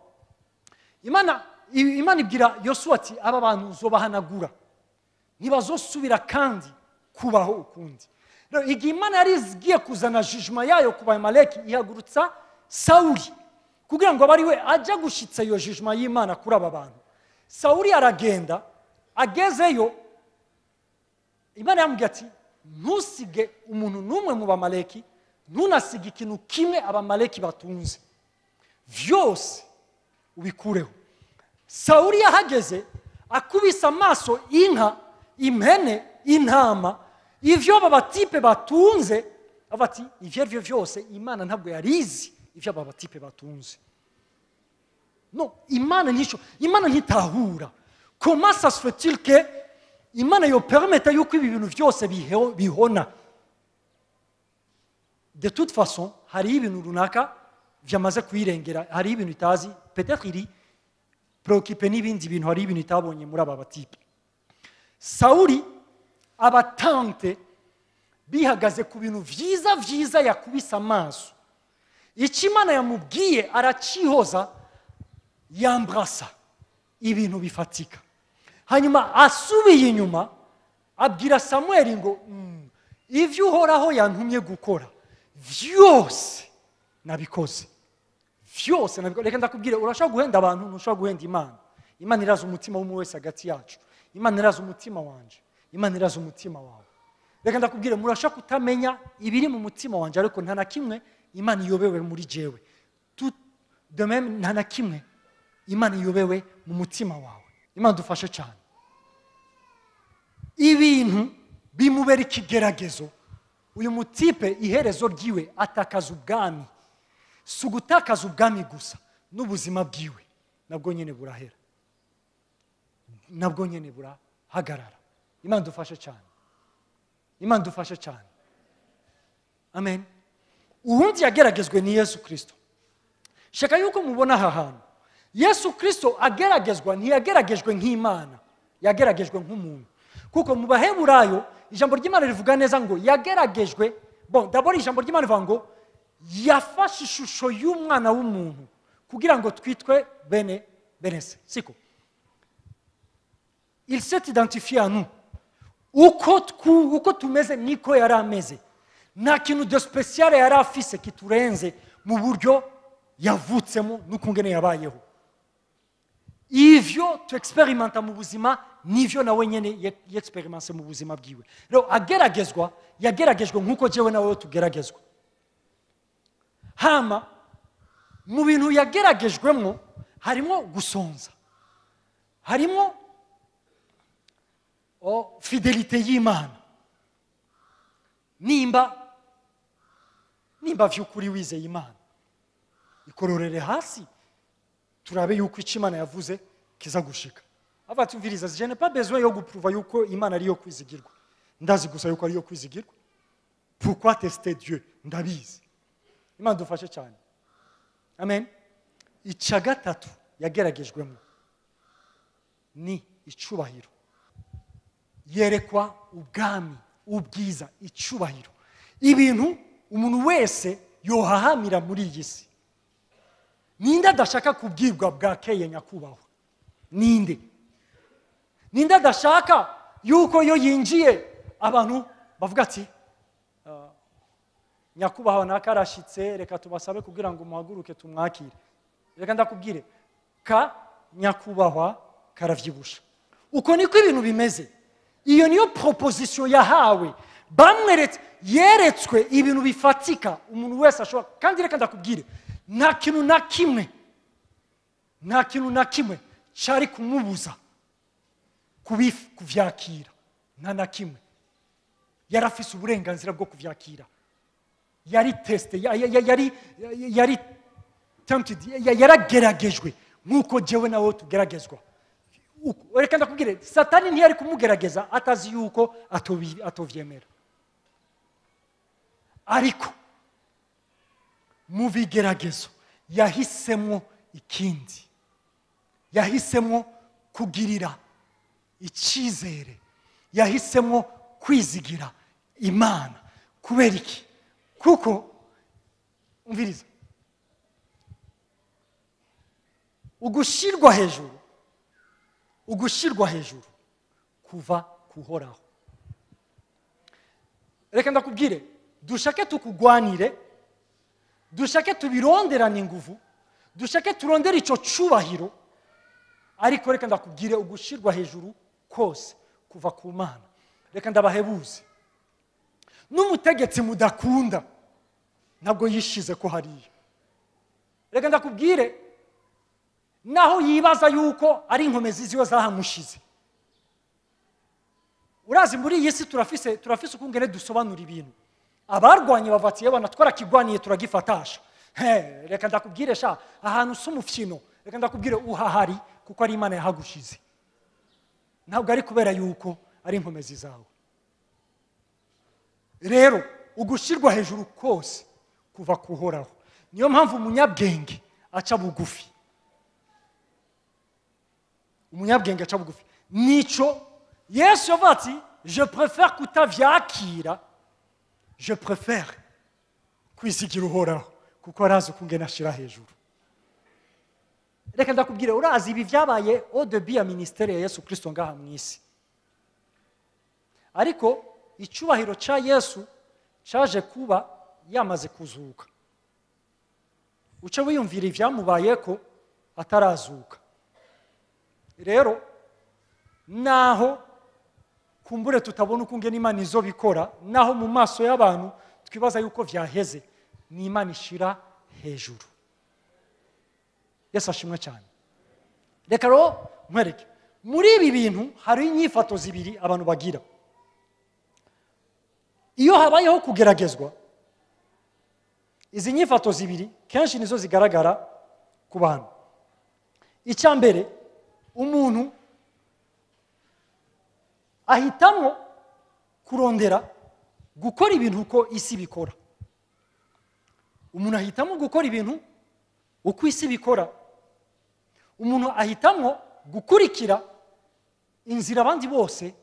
Imana ibwira Yosuwa ati: "Aba bantu uzobahanagura, ntibazosubira kandi kubaho ukundi." Rero igihe Imana yari igiye kuzana jugement yayo ku Bamaleki, ihagurutsa Sawuli kugira ngo abe ari we ajya gushyitsa iyo jugement y'Imana kuri aba bantu. Sawuli aragenda. Agezeyo, Imana yamubwiye ati: "Ntusige umuntu n'umwe mu Bamaleki, ntunasige ikintu kimwe Abamaleki batunze, byose ubikureho." Sawuli yahageze, akubise amaso inka, impene, intama, ivyo aba batipe batunze, avuga ati: "Ivyo ari byo byose, Imana ntabwo yarizi ivyo aba batipe batunze." No Imana ntisho, Imana ntitahura. Comment ça se fait-il que Imana yo permetta yuko ibi bintu byose bihona? De toute façon, hariho ibintu runaka vyamaze kuyirengera, hariho ibintu itazi, peut-être iri préoccupée n'ibindi bintu, hariho ibintu itabonye muri aba batipe. Sawuli abatante bihagaze ku bintu vyiza vyiza yakubise amaso, icyo Imana yamubwiye aracihoza, yambrasa ibintu bifatika. Hanyuma asubiye inyuma, abwira Samweli ngo: "Ivyo Uhoraho yantumye gukora vyose nabikoze, vyose nabikoze." Reka ndakubwire, urashobora guhenda abantu, ntushobora guhenda Imana. Imana iraza umutima w'umwe wese hagati yacu. Imana iraza umutima wanje, Imana iraza umutima wawe. Reka ndakubwire, murashobora kutamenya ibiri mu mutima wanje, ariko nta na kimwe Imana iyobewe muri jewe. Tout de même, nta na kimwe Imana iyobewe mu mutima wawe. Imana dufashe cyane. Ibintu bimubera ikigeragezo. Uyu mutipe, iherezo ryiwe, atakaza ubwami. Si ugutakaza ubwami gusa, n'ubuzima bwiwe nabwo nyine burahera, nabwo nyine burahagarara. Imana dufashe cyane, Imana dufashe cyane. Amen. Uwundi yageragezwe ni Yesu Kirisito. Shaka yuko mubona aha hantu Yesu Kirisito ageragezwa, ntiyageragejwe nk'Imana, yageragejwe nk'umuntu, kuko mu Baheburayo ijambo ry'Imana rivuga neza ngo yageragejwe. Bon, d'abord ijambo ry'Imana rivuga ngo yafashe ishusho y'umwana w'umuntu kugira ngo twitwe bene se, siko? Il s'est identifié à nous. Uko tumeze niko yari ameze. Nta kintu de spécial yari afise kiturenze mu buryo yavutsemo n'ukungene yabayeho. Ivyo tu expérimenta mu buzima nivyo nawe nyene yexpérimense mu buzima bwiwe. Rero ageragezwa, yageragejwe nk'uko jewe nawe tugeragezwa. Hama mu bintu yageragejwemo harimo gusonza, harimo fidélité y'Imana. Nimba vy'ukuri wizeye Imana, ikororere hasi turabe yuko icyo Imana yavuze kiza gushika. Avuga ati: "Umviriza, je n'ai pas besoin yo guprouva yuko Imana ariyo kwizigirwa, ndazi gusa yuko ariyo kwizigirwa. Pourquoi tester Dieu? Ndabizi." Imana dufashe cyane. Amen. Icya gatatu yageragejwemo ni icubahiro. Yerekwa ubwami, ubwiza, icubahiro, ibintu umuntu wese yohahamira muri iyi si. Ninde adashaka kubwirwa bwakeye nyakubahwa? Ninde adashaka yuko iyo yinjiye abantu bavuga ati: "Ah, nyakubahwa naka arashyitse, reka tubasabe kugira ngo muhaguruke tumwakire"? Reka ndakubwire, ka nyakubahwa karavyibusha. Uko niko ibintu bimeze. Iyo niyo proposition yahawe. Bamweretse, yeretswe ibintu bifatika umuntu wese ashobora. Kandi reka ndakubwire, nta kintu na kimwe, nta kintu na kimwe cyari kumubuza kuvyakira, nta na kimwe. Yari afise uburenganzira bwo kuvyakira. Yari testé, yari tempted, yarageragejwe nk'uko jewe nawe tugeragezwa. Reka ndakubwire, Satani ntiyari kumugerageza atazi yuko atovyemera. Ariko mu bigeragezo yahisemo ikindi, yahisemo kugirira icyizere, yahisemo kwizigira Imana. Kubera iki? Kuko umviriza, ugushirwa hejuru, ugushirwa hejuru kuva kuhoraho. Reka ndakubwire, dushake tukugwanire, dushake tubironderane inguvu, dushake turondere ico cubahiro, ariko reka ndakubwire, ugushirwa hejuru kose kuva ku Mana. Reka ndabahebuze, n'umutegetsi mudakunda ntabwo yishize ko hariya. Reka ndakubwire, naho yibaza yuko ari inkomezi ziwe zahamushize. Urazi muri iyi si turafise ukungene dusobanura ibintu. Abarwanye bavatiye bana twarakigwaniye turagifatasha. Reka ndakubwire sha, ahantu si umufyino. Reka ndakubwire, uhahari kuko ari Imana yahagushize, ntabwo ari kubera yuko ari inkomezi zawe. Rero ugushirwa hejuru kose kuva kuhoraho. Niyo mpamvu umunyabwenge aca bugufi. Umunyabwenge aca bugufi. Nico Yesu yavuze ati je préfère kutavyakira, je préfère kwizigira Uhoraho, kuko arazi ukungene ashira hejuru. Reka ndakubwire, urazi ibi vyabaye au début ya ministère ya Yesu Kristo ngaha mu isi. Ariko icyubahiro cya Yesu cyaje kuba yamaze kuzuka. Uce wiyumvira ibyamubayeko atarazuka. Rero naho kumbure tutabona uko ngene Imana izobikora, naho mu maso y'abantu twibaza yuko vyaheze, ni Imana ishira hejuru. Yesu ashimwe cyane. Reka rero nkwereke, muri ibi bintu hari inyifato zibiri abantu bagira. Iyo habayeho kugeragezwa, izi nyifato zibiri kenshi nizo zigaragara ku bantu. Icya mbere, umuntu ahitamo kurondera gukora ibintu uko isi bikora. Umuntu ahitamo gukora ibintu uko isi bikora. Umuntu ahitamo gukurikira inzira abandi bose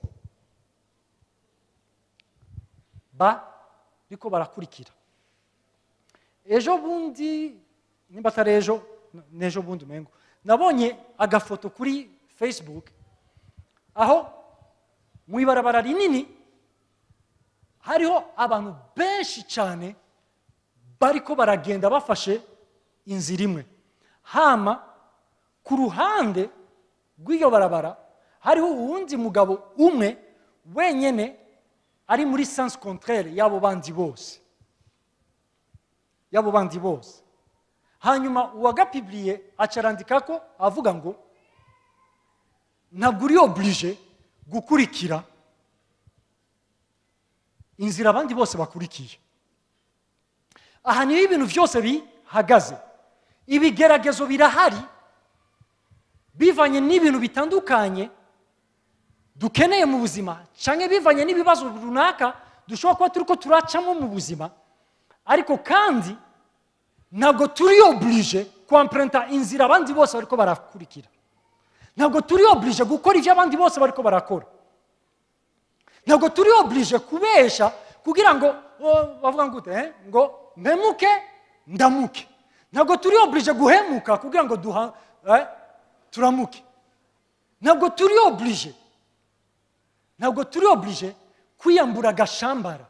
bariko barakurikira. Ejo bundi, nimba atari ejo, n'ejo bundi umengo, nabonye agafoto kuri Facebook aho mu ibarabara rinini hariho abantu benshi cyane bariko baragenda bafashe inzira imwe. Hama ku ruhande rw'iyo barabara hariho uwundi mugabo umwe wenyene ari muri sens contraire y'abo bandi bose. Y'abo bandi bose. Hanyuma uwagapubliye acarandika ko avuga ngo ntabwo uri obligé gukurikira inzira abandi bose bakurikiye. Aha niho ibintu byose bihagaze. Ibigeragezo birahari bivanye n'ibintu bitandukanye dukeneye mu buzima, canke bivanye n'ibibazo runaka dushobora kuba turiko turacamo mu buzima, ariko kandi ntabwo turi obligé kwemprunta inzira abandi bose bariko barakurikira. Ntabwo turi obligé gukora ivyo abandi bose bariko barakora. Ntabwo turi obligé kubesha kugira ngo, oh, bavuga ngo gute, ngo mpemuke ndamuke. Ntabwo turi obligé guhemuka kugira ngo duha, turamuke. Ntabwo turi obligé. Ntabwo turi obligé kwiyambura agashambara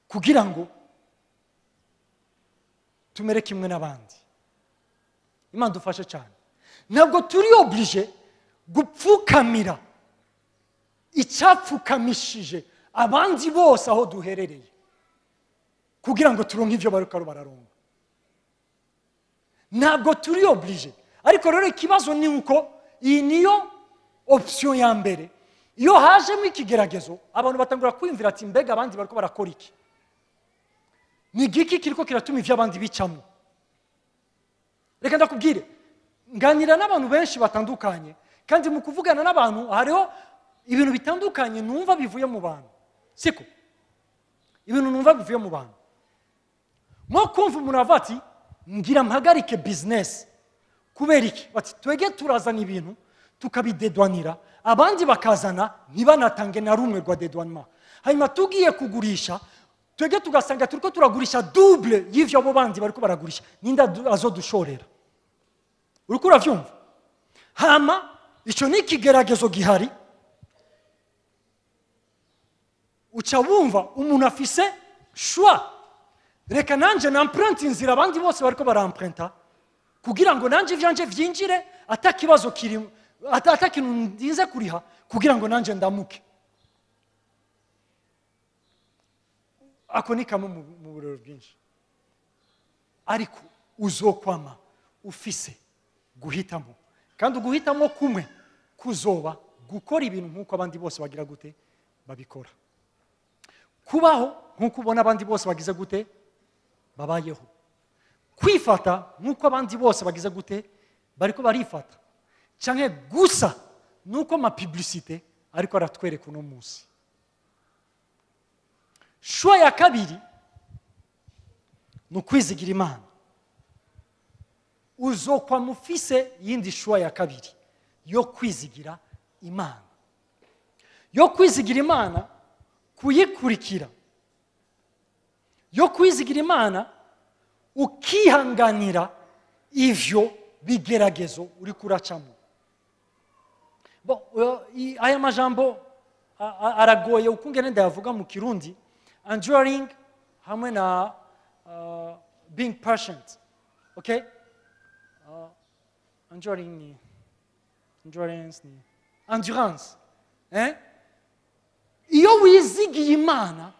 kugira ngo tumere kimwe n'abandi. Imana dufashe cyane. Ntabwo turi obligé gupfukamira icyapfukamishije Abandi bose aho duherereye kugira ngo turonke ivyo bariko bararonka, ntabwo turi obligé. Ariko rero ikibazo ni uko iyi niyo option ya mbere. Iyo hajemo ikigeragezo, abantu batangura kwiyumvira ati mbega abandi bariko barakora iki? Ni igiki kiriko kiratuma ivyo abandi bicamo? Reka ndakubwire, nganira n'abantu benshi batandukanye, kandi mu kuvugana n'abantu hariho ibintu bitandukanye numva bivuye mu bantu. Siko ibintu numva bivuye mu bantu, nko kumva umuntu avuga ati ngira mpagarike business. Kubera iki? Bati twege turazana ibintu tukabidedwanira, abandi bakazana ntibanatange na rumwe rwa dédouanement, hanyuma tugiye kugurisha twege tugasanga turiko turagurisha double y'ivyo abo bandi bariko baragurisha. Ninde azodushorera? Uriko uravyumva? Hama ico ni ikigeragezo gihari. Uca wumva umuntu afise choix: reka nanje n'emprunte inzira abandi bose bariko baramprunta kugira ngo nanje ivyanje vyinjire ata kibazo kiri, ata kintu ndinze kuriha, kugira ngo nanje ndamuke. Ako ni kamwe mu burero bwinshi. Ariko uzokwama ufise guhitamo, kandi uguhitamo kumwe kuzoba gukora ibintu nk'uko abandi bose bagira gute babikora, kubaho nk'uko ubona abandi bose bagize gute babayeho, kwifata nk'uko abandi bose bagize gute bariko barifata, canke gusa nuko ama publicité ariko aratwereka uno munsi. Choix ya kabiri ni ukwizigira Imana. Uzokwa mufise yindi choix ya kabiri yo kwizigira Imana, yo kwizigira Imana, kuyikurikira, yo kwizigira Imana ukihanganira ivyo bigeragezo uri kuracamo. Bon, aya majambo aragoye ukungene ndayavuga mu Kirundi: enduring hamwe na being patient. Okay, enduring ni endurance, ni endurance, eh? Iyo wizigiye Imana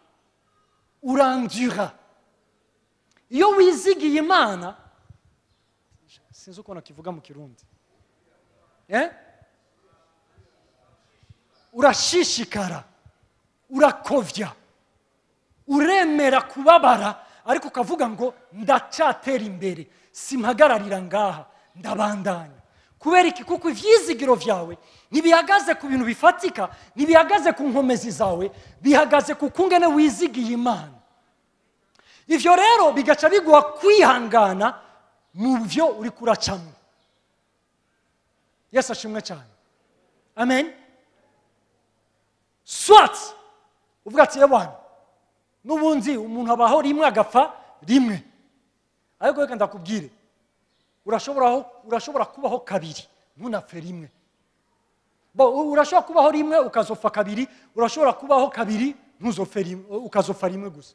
urandura. Iyo wizigiye Imana, sinzi uko nakivuga mu Kirundi, eh? Urashishikara, urakovya, uremera kubabara, ariko ukavuga ngo ndacyatera imbere, simpagararira ngaha, ndabandanya. Kubera iki? Kuko ivyizigiro vyawe ntibihagaze ku bintu bifatika, ntibihagaze ku nkomezi zawe, bihagaze ku kungene wizigiye Imana. Ivyo rero bigaca biguha kwihangana mu vyo uri kuracamo. Yesu ashimwe cyane. Amen. Soit uvuga ati ebwana, n'ubundi umuntu abaho rimwe agapfa rimwe. Ariko reka ndakubwire, urashobora kubaho kabiri ntunapfe rimwe. Bo, urashobora kubaho rimwe ukazopfa kabiri, urashobora kubaho kabiri ntuzopfe rimwe, ukazopfa rimwe gusa.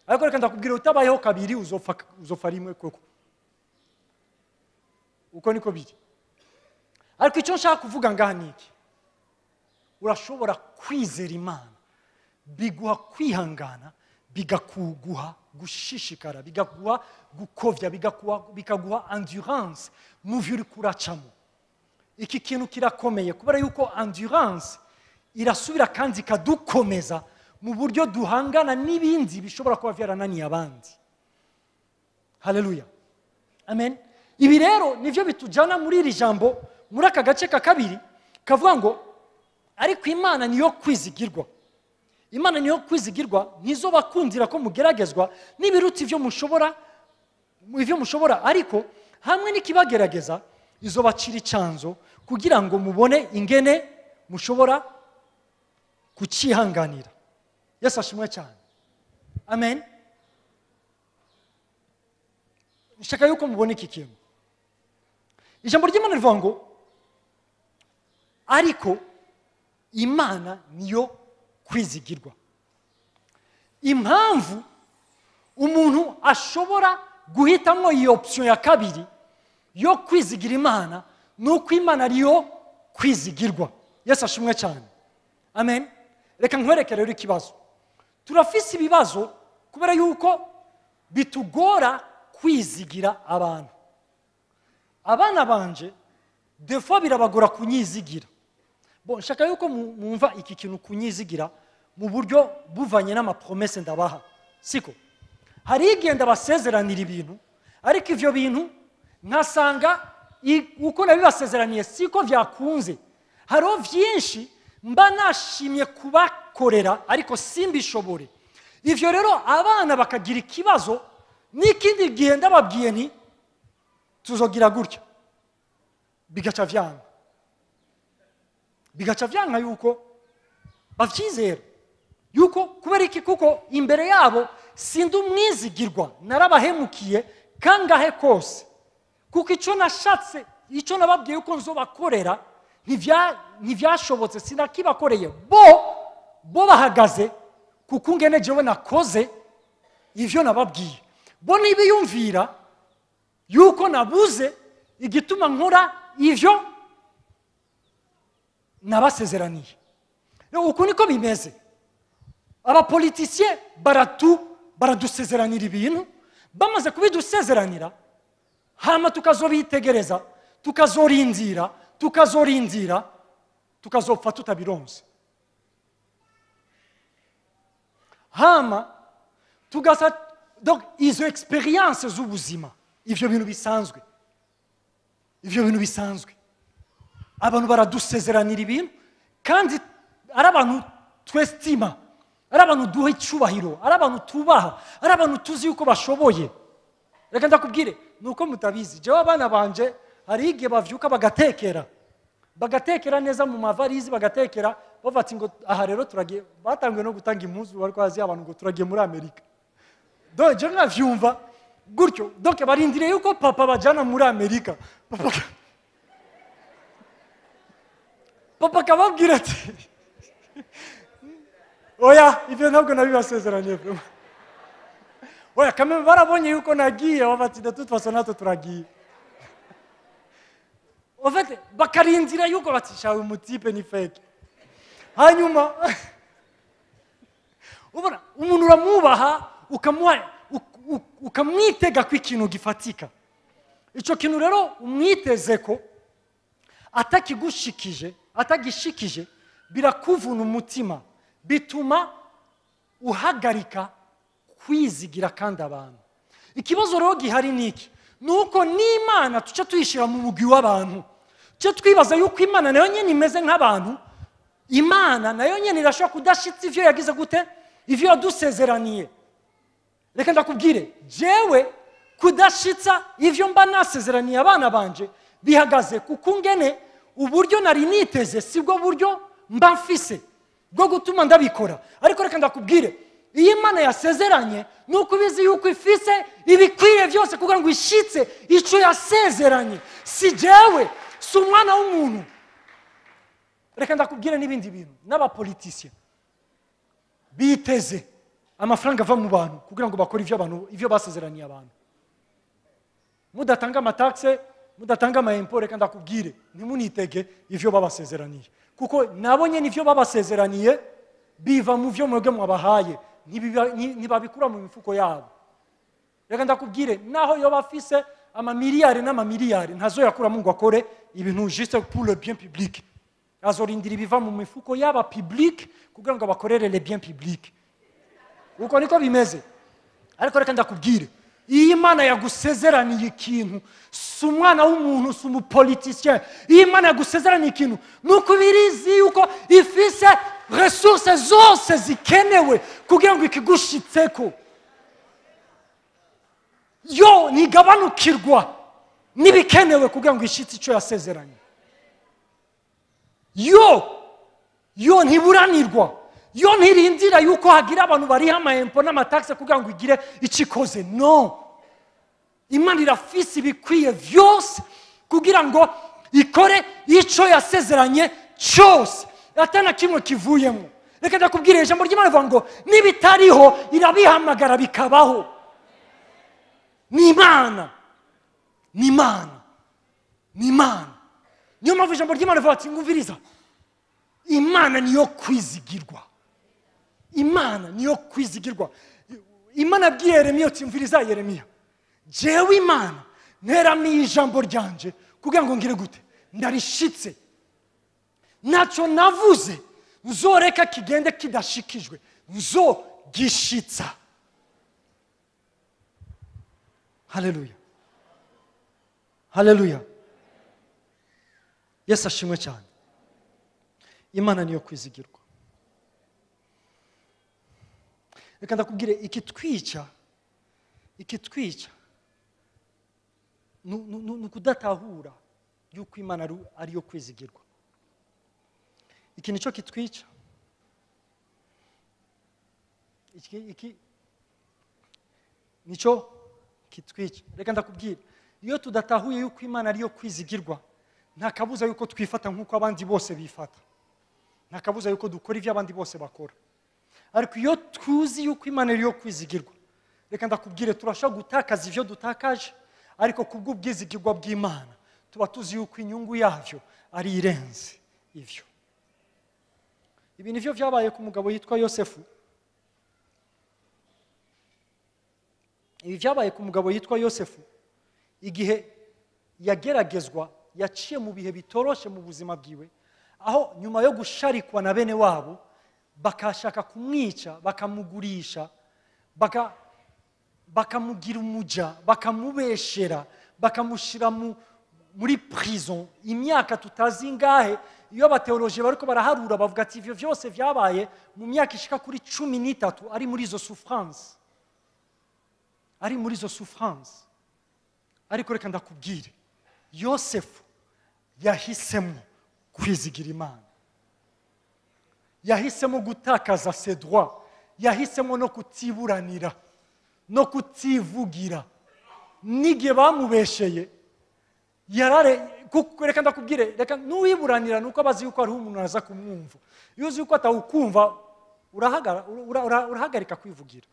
Ariko reka ndakubwire, utabayeho kabiri uzopfa rimwe koko. Uko niko biri. Ariko icyo nshaka kuvuga ngaha ni iki: urashobora kwizera Imana, biguha kwihangana, bigakuguha gushishikara, bigaguha gukovya, bikaguha endurance mu vyo uriko uracamo. Iki kintu kirakomeye kubera yuko endurance irasubira kandi ikadukomeza mu buryo duhangana n'ibindi bishobora kuba vyarananiye abandi. Haleluya, amen. Ibi rero nivyo bitujana muri iri jambo, muri aka gace ka kabiri kavuga ngo ariko Imana niyo kwizigirwa. Imana niyo kwizigirwa, ntizobakundira ko mugeragezwa n'ibiruta ivyo mushobora, ariko hamwe n'ikibagerageza izobacira icanzo kugira ngo mubone ingene mushobora kucihanganira. Yesu ashimwe cyane. Amen. Nshaka yuko mubona iki kintu. Ijambo ry'Imana rivuga ngo ariko Imana niyo kwizigirwa. Impamvu umuntu ashobora guhitamo iyi option ya kabiri yo kwizigira Imana ni uko Imana ariyo kwizigirwa. Yesu ashimwe cyane. Amen. Reka nkwereke rero ikibazo. Turafise ibibazo kubera yuko bitugora kwizigira abantu. Abana banje des fois birabagora kunyizigira. Bon, nshaka yuko mwumva iki kintu kunyizigira mu buryo buvanye n'ama promesses ndabaha, siko? Hari igihe ndabasezeranira ibintu, ariko ivyo bintu nkasanga uko nabibasezeraniye siko vyakunze. Hariho vyinshi mba nashimye kubakorera ariko simbishobore. Ivyo rero abana bakagira ikibazo. N'ikindi gihe ndababwiye nti tuzogira gutya, bigaca vyanga, bigaca vyanka yuko bavyizera yuko kubera iki? Kuko imbere yabo sindi umwizigirwa, narabahemukiye kangahe kose, kuko icyo nashatse, icyo nababwiye yuko nzobakorera, ntivyashobotse, sinakibakoreye. Bo bahagaze kuko ngene jewe nakoze ivyo nababwiye. Bo ntibiyumvira yuko nabuze igituma nkora ivyo nabasezeraniye. Rero uku niko bimeze. Aba politiciens baradusezeranira ibintu, bamaze kubidusezeranira, hama tukazobitegereza, tukazorindira, tukazorindira, tukazopfa tutabironse. Hama tugasa. Donc izo expérience z'ubuzima, ivyo bintu bisanzwe, ivyo bintu bisanzwe, abantu baradusezeranira ibintu kandi ari abantu twestima, ari abantu duha icyubahiro, ari abantu tubaha, ari abantu tuzi yuko bashoboye. Reka ndakubwire, nuko mutabizi, jewe abana banje hari igihe bavyuka bagatekera, bagatekera neza mu mavarizi, bagatekera bavuga ati ngo aha rero turagiye. Batanguye no gutanga impuzu, bari kwazi abantu ngo turagiye muri Amerika. Donc je nkavyumva gutyo. Donc barindiriye yuko papa bajana muri Amerika. Papa akababwira ati oya, ivyo ntabwo nabibasezeraniye vraiment. Oya, quand même barabonye yuko nagiye, bati de toute façon natwe turagiye. En fait bakarindira yuko bati shawe umu type ni fake. Hanyuma ubona umuntu uramwubaha, ukamuha, ukamwitega ko ikintu gifatika. Ico kintu rero umwiteze ko atakigushikije, atagishikije, birakuvuna umutima, bituma uhagarika kwizigira kandi abantu. Ikibazo rero gihari niki? Nuko n'Imana tuca tuyishira mu mugwi w'abantu, tuca twibaza yuko Imana nayo nyene imeze nk'abantu. Imana nayo nyene irashobora kudashitsa ivyo yagize gute, ivyo yadusezeraniye. Reka ndakubwire, jewe kudashitsa ivyo mba nasezeraniye abana banje bihagaze kuko ngene uburyo nari niteze sibwo buryo mba mfise bwo gutuma ndabikora. Ariko reka ndakubwire, iyo Imana yasezeranye nuko ubizi yuko ifise ibikwiriye byose kugira ngo ishitse ico yasezeranye. Si jewe, si umwana w'umuntu. Reka ndakubwire n'ibindi bintu. N'aba politiciens biteze amafaranga ava mu bantu kugira ngo bakore ivyo abantu, ivyo basezeraniye abantu. Mudatanga ama taxes, mudatanga ama impôts, reka ndakubwire, ntimunitege ivyo babasezeraniye, kuko nabonye n'ivyo babasezeraniye biva mu vyo mwebwe mwabahaye, ntibabikura mu mifuko yabo. Reka ndakubwire, naho yoba afise amamiliyari n'amamiliyari, ntazoyakuramo ngo akore ibintu juste pour le bien public. Azorindira ibiva mu mifuko y'aba public kugira ngo bakorere le bien public. Uko niko bimeze. Ariko reka ndakubwire, iyo Imana yagusezeraniye ikintu, si umwana w'umuntu, si umu politicien, iyo Imana yagusezeraniye ikintu nuko ibirizi yuko ifise ressources zose zikenewe kugira ngo ikigushitseko. Yo ntigabanukirwa n'ibikenewe kugira ngo ishitse icyo yasezeranye. Yo ntiburanirwa, yo ntirindira yuko hagira abantu bariha ama impôts n'ama taxes kugira ngo igire icyo ikoze. No, Imana irafise ibikwiye vyose kugira ngo ikore icyo yasezeranye cyose, atana kimwe kivuyemo. Reka ndakubwira, ijambo ry'Imana rivuga ngo n'ibitariho irabihamagara bikabaho. Ni Imana, ni Imana, ni Imana. Niyo mpamvu ijambo ry'Imana rivuga ati ngumviriza, Imana niyo kwizigirwa. Imana niyo kwizigirwa. Imana abwiye Yeremiya ati mviriza Yeremiya, jewe Imana nteramiye ijambo ryanje kugira ngo ngire gute? Ndarishitse. Ntacyo navuze nzoreka kigende kidashikijwe, nzogishitsa. Haleluya, haleluya. Yesu ashimwe cyane. Imana niyo kwizigirwa. Reka ndakubwire, ikitwica ni ukudatahura yuko Imana ariyo kwizigirwa. Iki nicyo kitwica. Iki nicyo kitwica. Reka ndakubwire, iyo tudatahuye yuko Imana ariyo kwizigirwa, nta kabuza yuko twifata nk'uko abandi bose bifata, nta kabuza yuko dukora ibyo abandi bose bakora. Ariko iyo tuzi yuko Imana ariyo kwizigirwa, reka ndakubwire, turashobora gutakaza ibyo dutakaje, ariko kubw'ubwizigirwa bw'Imana tuba tuzi yuko inyungu yavyo ari irenze ivyo. Ibi nivyo vyabaye ku mugabo yitwa Yosefu. Ibi vyabaye ku mugabo yitwa Yosefu igihe yageragezwa, yaciye mu bihe bitoroshe mu buzima bwiwe, aho nyuma yo gusharikwa na bene wabo bakashaka kumwica, bakamugurisha, bakamugira umuja, bakamubeshera, bakamushira muri prison imyaka tutazi ingahe. Iyo abateoloji bariko baraharura bavuga ati ivyo vyose vyabaye mu myaka ishika kuri 13 ari muri izo souffrance, ari muri izo souffrance. Ariko reka ndakubwire, Yosefu yahisemo kwizigira Imana, yahisemo gutakaza ses droits, yahisemo no kutiburanira no kutivugira. N'igihe bamubesheye yarare. Reka ndakubwire, reka n'uwiburanira nuko abazi yuko hariho umuntu aza kumwumva. Iyo uzi yuko atawukumva, urahagarika kwivugira,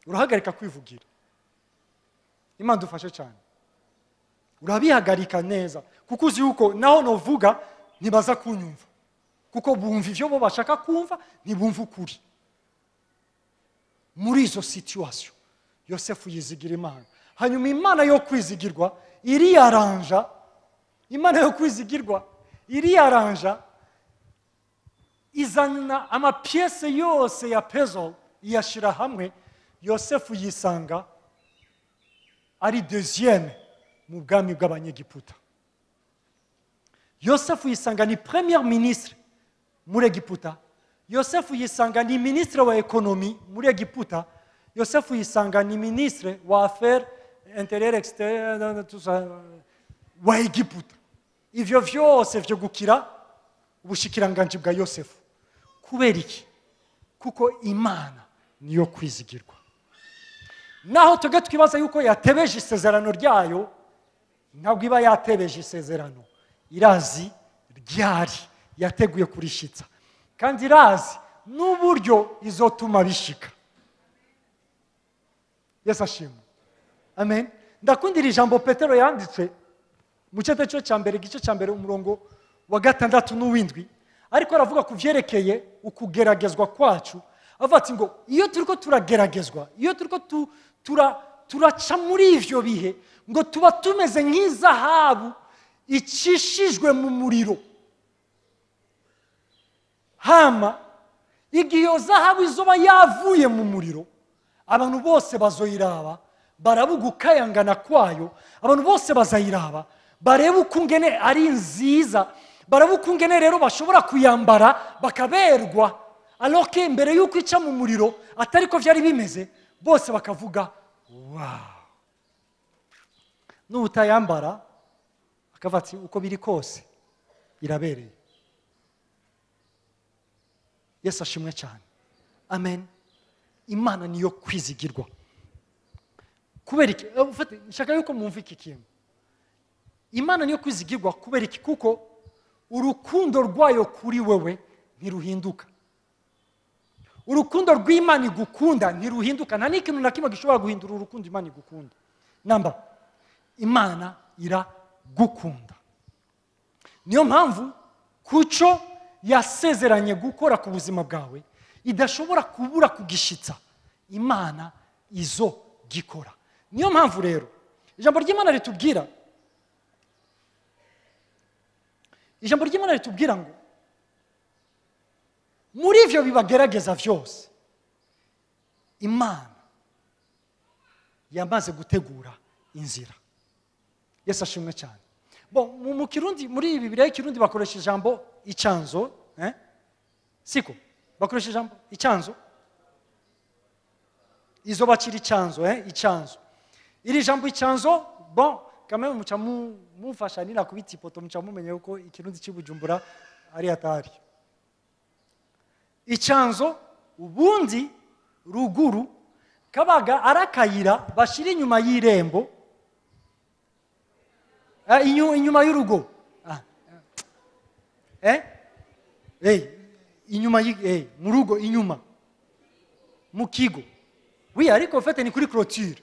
urahagarika kwivugira. Imana dufashe cyane. Urabihagarika neza, kuko uzi yuko naho novuga ntibaza kunyumva, kuko bumva ivyo bo bashaka kumva, ntibumva ukuri. Muri izo situation Yosefu yizigira Imana. Hanyuma Imana yo kwizigirwa iriyaranja, Imana yo kwizigirwa iriyaranja, izana amapiese yose ya puzzle iyashira hamwe. Yosefu yisanga ari deuxième mu bwami bw'Abanyegiputa. Yosefu yisanga ni premier ministre muri Egiputa. Yosefu yisanga ni ministre wa ekonomi muri Egiputa. Yosefu yisanga ni ministre wa affaires intérieures extérieures tout ça wa Egiputa. Ivyo vyose vyo gukira ubushikiranganji bwa Yosefu. Kubera iki? Kuko Imana niyo kwizigirwa. Naho tuge twibaza yuko yatebeje isezerano ryayo, ntabwo iba yatebeje isezerano. Irazi ryari yateguye kurishitsa, kandi irazi n'uburyo izotuma bishika. Yesu ashimwe. Amen. Ndakundira ijambo Petero yanditse mu cyeteco cya mbere, igice cya mbere, umurongo wa 6 n'uwindwi, ariko aravuga ku vyerekeye ukugeragezwa kwacu. Avuga ati ngo iyo turiko turageragezwa, iyo turiko turaca muri ivyo bihe, ngo tuba tumeze nk'izahabu icishijwe mu muriro. Hama igihe iyo zahabu izoba yavuye mu muriro, abantu bose bazoyiraba, barabuga ukayangana kwayo, abantu bose bazayiraba, barebe ukungene ari nziza, barebe ukungene rero bashobora kuyambara bakaberwa. Alors que mbere yuko ica mu muriro atari ko vyari bimeze, bose bakavuga wow. N'utayambara akavuga ati uko biri kose irabereye. Yesu ashimwe cyane. Amen. Imana niyo kwizigirwa. Kubera iki? Nshaka yuko mwumva iki kintu. Imana niyo kwizigirwa kubera iki? Kuko urukundo rwayo kuri wewe ntiruhinduka. Urukundo rw'Imana igukunda ntiruhinduka. Nta n'ikintu na kimwe gishobora guhindura urukundo Imana igukunda. Namba, Imana iragukunda. Niyo mpamvu kuco yasezeranye gukora ku buzima bwawe idashobora kubura kugishitsa, Imana izo gikora. Niyo mpamvu rero ijambo ry'Imana ritubwira, ijambo ry'Imana ritubwira ngo muri ivyo bibagerageza vyose Imana yamaze gutegura inzira. Yesu ashimwe cyane. Bon, mu Kirundi, muri Bibiliya y'Ikirundi bakoresha ijambo icyanzo, siko bakoresha ijambo icyanzo, izo bakira icyanzo, icyanzo. Iri jambo icyanzo, bon, quand même muca mufasha nina kubita ipoto, muca mumenye uko Ikirundi cy'Ibujumbura ari atari. Icyanzo ubundi ruguru kabaga arakayira bashira inyuma y'irembo, inyuma y'urugo, inyuma mu rugo, inyuma mu kigo. Oui, ariko en fait ni kuri clôture,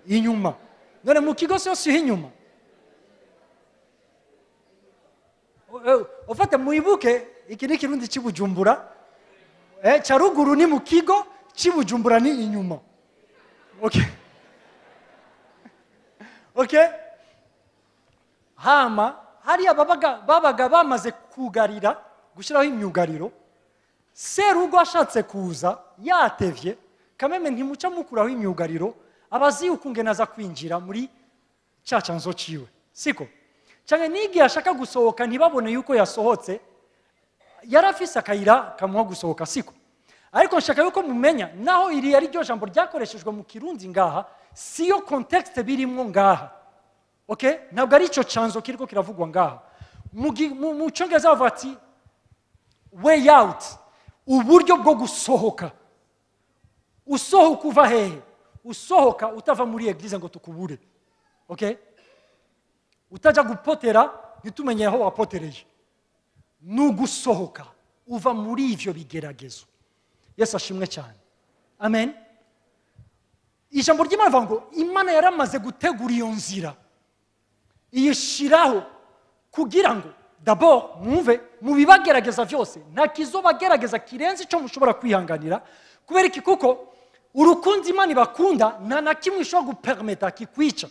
inyuma. None mu kigo sio si inyuma. En fait muibuke iki ni Kirundi cy'Ibujumbura, cya ruguru ni mu kigo, cy'Ibujumbura ni inyuma. Okay. Okay? Hama hariya babaga bamaze kugarira, gushyiraho imyugariro. Serugo ashatse kuza yatevye, kameme ntimuca mukuraho imyugariro, abazi ukungena aza kwinjira muri cya cyanzo ciwe, siko? Cyane n'igihe ashaka gusohoka ntibabone yuko yasohotse, yarafise akayira kamuha gusohoka, siko? Ariko nshaka yuko mumenya naho iri ari ryo jambo ryakoreshejwe mu Kirundi ngaha, siyo contexte birimwo ngaha. Okay? Ntabwo ari ico cyanzo kiriko kiravugwa ngaha. Mu Cyongereza bavuga ati way out, uburyo bwo gusohoka. Usohoka uva hehe? Usohoka utava muri eglise ngo tukubure. Okay? Utaja gupotera ntitumenye aho wapotereye. Nugusohoka uva muri ivyo bigeragezo. Yesu ashimwe cyane. Amen. Ijambo ry'Imana rivuga ngo Imana yaramaze gutegura iyo nzira, iyishiraho kugira ngo d'abord mwumve mu bibagerageza vyose nta kizobagerageza kirenze ico mushobora kwihanganira. Kubera iki? Kuko urukundo Imana ibakunda nta na kimwe ishobora gupermeta kikwica.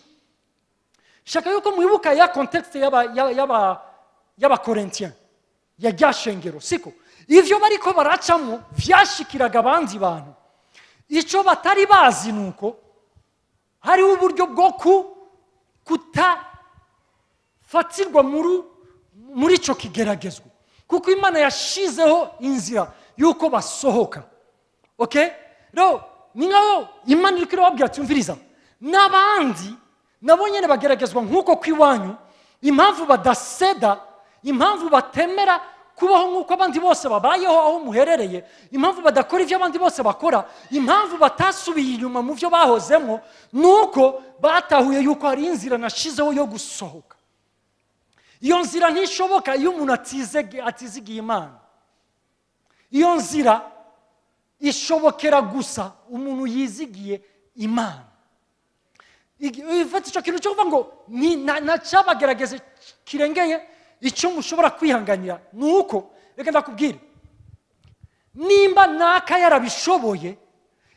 Shaka yuko mwibuka ya contexte y'Abakorintien ya rya shengero, siko? Ivyo bariko baracamo vyashikiraga abandi bantu. Ico batari bazi nuko hariho uburyo bwo kutafatirwa muri ico kigeragezwa, kuko Imana yashizeho inzira yuko basohoka. Okay? Rero ni nkaho Imana iriko irababwira ati umviriza, n'abandi nabo nyene bageragezwa nk'uko kw'iwanyu, impamvu badaseda, impamvu batemera kubaho nk'uko abandi bose babayeho aho muherereye, impamvu badakora ivyo abandi bose bakora, impamvu batasubiye inyuma mu vyo bahozemo, nuko batahuye yuko hari inzira nashizeho yo gusohoka. Iyo nzira ntishoboka iyo umuntu atizigiye Imana. Iyo nzira ishobokera gusa umuntu yizigiye Imana. Ifata ico kintu cyo kuvuga ngo ni na cyabagerageze kirengeye icyo mushobora kwihanganira, nuko reka ndakubwire, nimba naka yarabishoboye,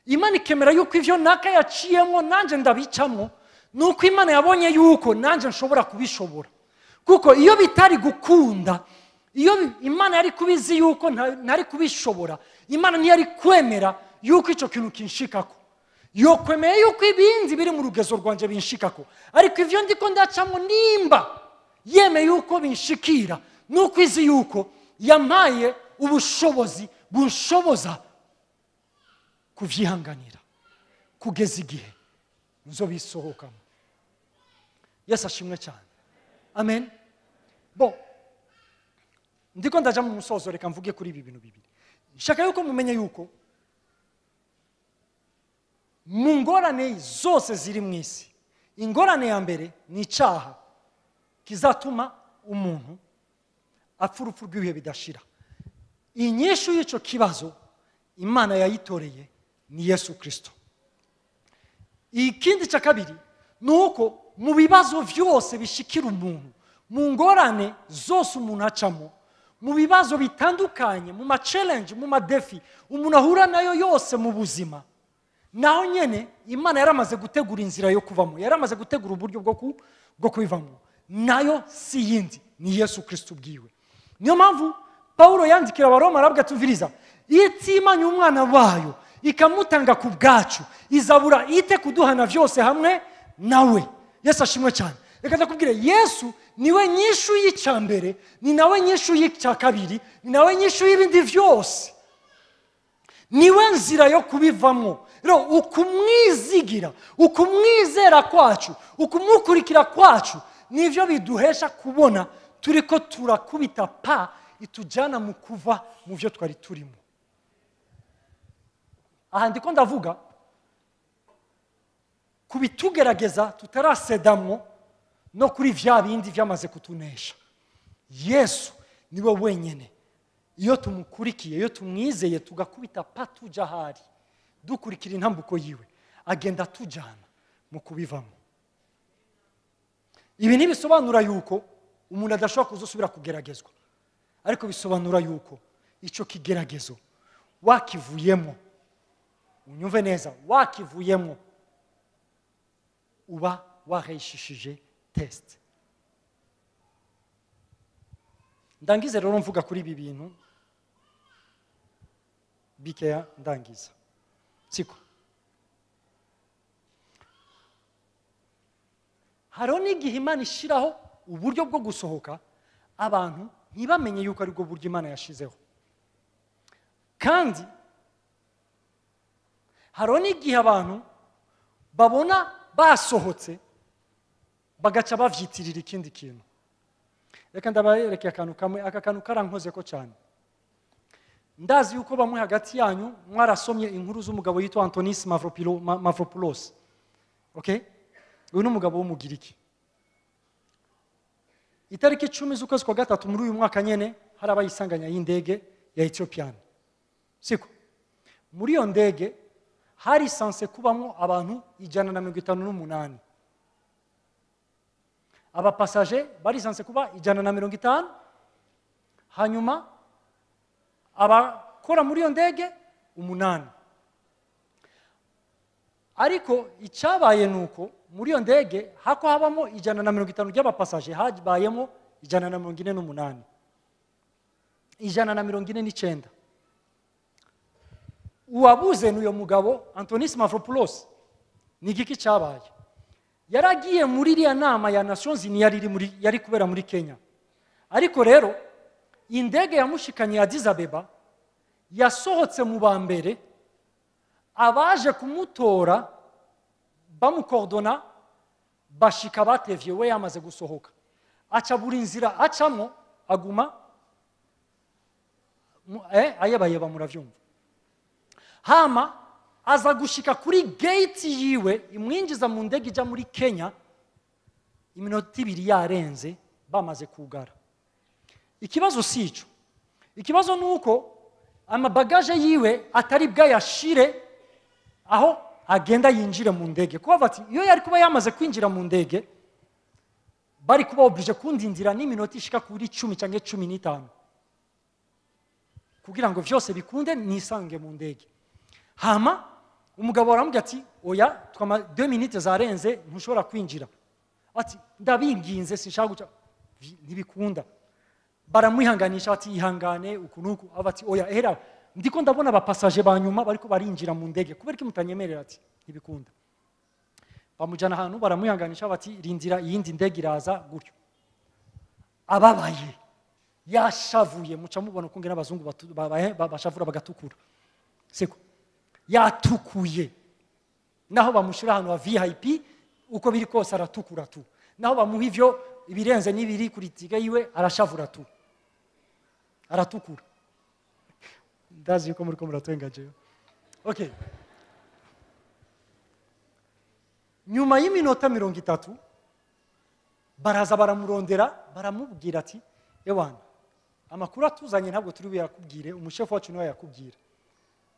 Imana ikemera yuko ivyo naka yaciyemo nanje ndabicamo, nuko Imana yabonye yuko nanje nshobora kubishobora. Kuko iyo bitari gukunda, iyo Imana yari kubizi yuko ntari kubishobora, Imana ntiyari kwemera yuko ico kintu kinshikako. Yo kwemeye yuko ibindi biri mu rugezo rwanje binshikako, ariko ivyo ndiko ndacamo nimba yemeye yuko binshikira, nuko izi yuko yampaye ubushobozi bunshoboza kuvyihanganira kugeza igihe nzobisohokamo. Yesu ashimwe cyane. Amen. Bon, ndiko ndaja mu musozo, reka mvuge kuri ibi bintu bibiri. Nshaka yuko mumenye yuko mu ngorane zose ziri mu isi, ingorane ya mbere ni icaha kizatuma umuntu apfa urupfu rw'ibihe bidashira. Inyishu y'ico kibazo Imana yayitoreye ni Yesu Kristo. Ikindi cya kabiri ni uko mu bibazo vyose bishikira umuntu, mu ngorane zose umuntu acamo, Mu bibazo bitandukanye, mu ma challenge, mu ma défis umuntu ahura nayo yose mu buzima, naho nyene Imana yaramaze gutegura inzira yo kuvamo, yaramaze gutegura uburyo bwo kubivamo. Nayo si yindi, ni Yesu Kristo ubwiwe. Niyo mpamvu Pawulo yandikira Abaroma arabwa: "Tumviriza, itimanye umwana wayo ikamutanga ku bwacu, izabura ite kuduhana vyose hamwe nawe?" Yesu ashimwe cyane. Reka ndakubwire, Yesu niwe nyishu y'icya mbere, ni nawe nyishu y'icya kabiri, ni nawe nyishu y'ibindi vyose, niwe nzira yo kubivamo. Rero ukumwizigira, ukumwizera kwacu, ukumukurikira kwacu, nivyo biduhesha kubona turiko turakubita pas itujyana mu kuva mu byo twari turimo. Aha ndiko ndavuga ku bitugerageza tutarasedamwo no kuri vya bindi byamaze kutunesha. Yesu niwe wenyine, iyo tumukurikiye, iyo tumwizeye, tugakubita pas tuja ahari, dukurikira intambuko yiwe, agenda atujyana mu kubivamo. Ibi ntibisobanura yuko umuntu adashobora kuzosubira kugeragezwa, ariko bisobanura yuko icyo kigeragezo wakivuyemo, unyumve neza, wakivuyemo uba warayishishije test. Ndangize rero mvuga kuri ibi bintu bikeya, ndangiza siko. Hariho n'igihe Imana ishyiraho uburyo bwo gusohoka, abantu ntibamenye yuko aribwo buryo Imana yashizeho. Kandi hariho n'igihe abantu babona basohotse bagaca bavyitirira ikindi kintu. Reka ndabereke akantu kamwe. Aka kantu karankoze ko cyane. Ndazi yuko bamwe hagati yanyu mwarasomye inkuru z'umugabo yitwa Antonis Mavropoulos. Okay, uyu ni umugabo w'Umugiriki. Itariki 10 z'ukwezi kwa gatatu muri uyu mwaka nyene harabaye isanganya y'indege ya Ethiopian, siko? Muri iyo ndege hari censé kubamo abantu 158. Aba passagers bari censé kuba 150, hanyuma abakora muri iyo ndege umunani. Ariko icyabaye ni uko muri iyo ndege hako habamo 150 ry'aba passagers, habayemo 148, 149. Uwabuze ni uyo mugabo Antonis Mavropoulos. Ni igiki cyabaye? Yaragiye muri iriya nama ya Nations Unies yari iri muri yari kubera muri Kenya. Ariko rero indege yamushikanye Addis Abeba yasohotse mu ba mbere. Abaje kumutora bamukordona bashika batevye, we yamaze gusohoka, aca buri nzira acamo, aguma ayebayeba, muravyumva. Hama aza gushika kuri gate yiwe imwinjiza mu ndege ijya muri Kenya iminota 2 yarenze, bamaze kugara. Ikibazo si ico, ikibazo ni uko ama bagages yiwe atari bwayashire aho agenda yinjire mu ndege, kuko bati iyo yari kuba yamaze kwinjira mu ndege, bari kuba obligé kundindira n'iminota ishika kuri 10 cyangwa 15 kugira ngo vyose bikunde nisange mu ndege. Hama umugabo aramubwira ati: "Oya, twama 2 minutes zarenze, ntushobora kwinjira." Ati: "Ndabinginze, sinshaka guca." Ntibikunda. Baramwihanganisha ati: "Ihangane," uku nuku. Aba ati: "Oya, era ndiko ndabona aba passagers ba nyuma bariko barinjira mu ndege, kubera iki mutanyemerera?" Ati: "Ntibikunda." Bamujyana ahantu, baramwihanganisha bati: "Rindira, iyindi ndege iraza." Gutyo ababaye, yashavuye, muca mubona uko ngena abazungu bashavura bagatukura, siko? Yatukuye. Naho bamushyira ahantu ha VIP, uko biri kose aratukura tu. Naho bamuha ivyo ibirenze n'ibiri kuri ticket yiwe, arashavura tu, aratukura. Ndazi yuko muriko muratwenga jewe. Okay, nyuma y'iminota 30 baraza baramurondera, baramubwira ati: "Ewana, amakuru atuzanye ntabwo turi buyakubwire, umushefu wacu niwe yakubwira."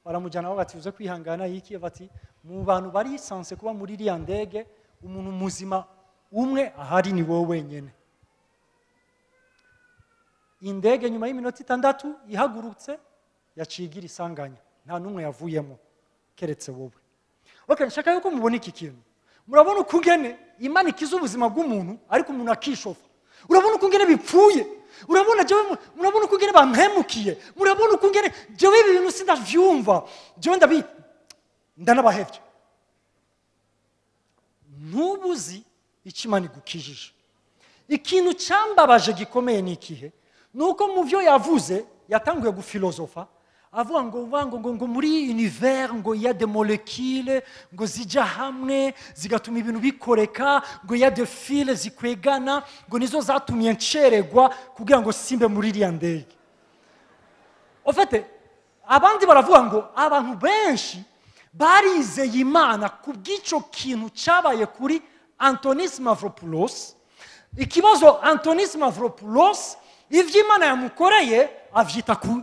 Baramujyana aho, bati: "Uze kwihangana." Yiki bati: "Mu bantu bari censé kuba muri iriya ndege, umuntu muzima umwe ahari ni wowe wenyine." Indege nyuma y'iminota 6 ihagurutse yacigira isanganya, nta n'umwe yavuyemo keretse wowe. Okay, nshaka yuko mubona iki kintu. Murabona ukungene Imana ikiza ubuzima bw'umuntu ariko umuntu akishofa. Urabona ukungene bipfuye, urabona jewe, murabona ukungene bampemukiye, murabona ukungene jewe ibi bintu sindavyumva, jewe ndanabahevye. Ntubuzi icyo Imana igukijije. Ikintu cyambabaje gikomeye ni ikihe? Nuko mu byo yavuze yatanguye gufilozofa avuga ngo muri univers ngo ya des molécules ngo zijya hamwe zigatuma ibintu bikoreka, ngo ya des fils zikwegana, ngo nizo zatumye nceregwa kugira ngo simbe muri iriya ndege. En fait, abandi baravuga ngo abantu benshi barizeye Imana kubw'icyo kintu cyabaye kuri Antonis Mavropoulos. Ikibazo Antonis Mavropoulos ivyo Imana yamukoreye avyita ku.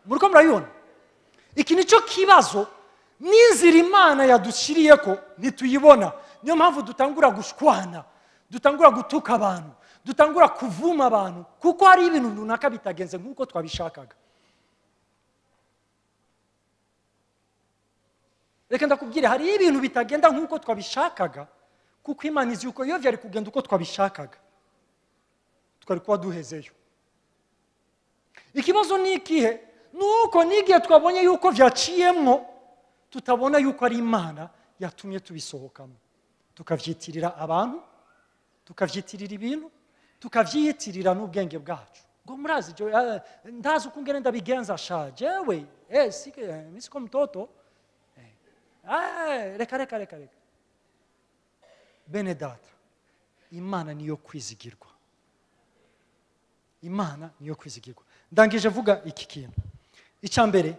Muriko murabibona? Iki nico kibazo, n'inzira Imana yadushiriyeko ntituyibona. Niyo mpamvu dutangura gushwana, dutangura gutuka abantu, dutangura kuvuma abantu, kuko hari ibintu runaka bitagenze nk'uko twabishakaga. Reka ndakubwire, hari ibintu bitagenda nk'uko twabishakaga, kuko Imana izi yuko iyo vyari kugenda uko twabishakaga twari kuba duhezeyo. Ikibazo ni ikihe? Nuko n'igihe twabonye yuko vyaciyemwo, tutabona yuko ari Imana yatumye tubisohokamo, tukavyitirira abantu, tukavyitirira ibintu, tukavyiyitirira n'ubwenge bwacu. Ngo murazi ndazi uko ngene ndabigenza sha jewe, siko mtoto. Reka reka reka reka. Bene data, Imana niyo kwizigirwa. Imana niyo kwizigirwa. Ndangije vuga iki kintu. Icya mbere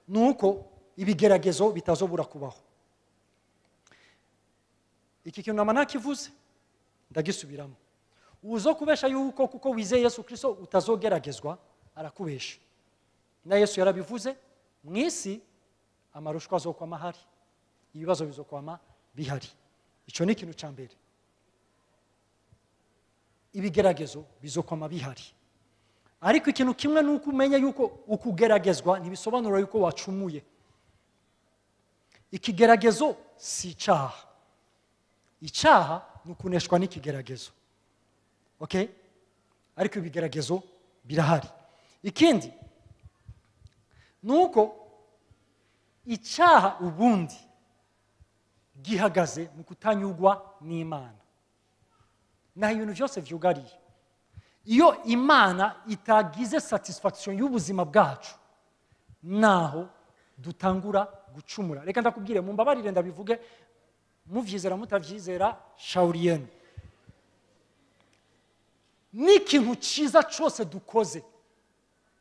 nuko ibigeragezo bitazobura kubaho. Iki kintu nama nakivuze ndagisubiramo. Uzo kubesha yuko kuko wizeye Yesu Kristo utazogeragezwa, arakubesha. Na Yesu yarabivuze, mwisi amarushwa azokwama ahari, ibibazo bizokwama bihari. Ico ni ikintu ca mbere. Ibigeragezo bizokwama bihari. Ariko ikintu kimwe nuko umenya yuko ukugeragezwa ntibisobanura yuko wacumuye. Ikigeragezo si icaha. Icaha ni ukuneshwa n'ikigeragezo. Okay? Ariko ibigeragezo birahari. Ikindi nuko icaha ubundi gihagaze mu kutanyugwa n'Imana. Naho ibintu byose vyugariye. Iyo Imana itagize satisfaction y'ubuzima bwacu, naho dutangura gucumura. Reka ndakubwire, mumbabarire ndabivuge, muvyizera mutavyizera, shauri yenu. N'ikintu ciza cose dukoze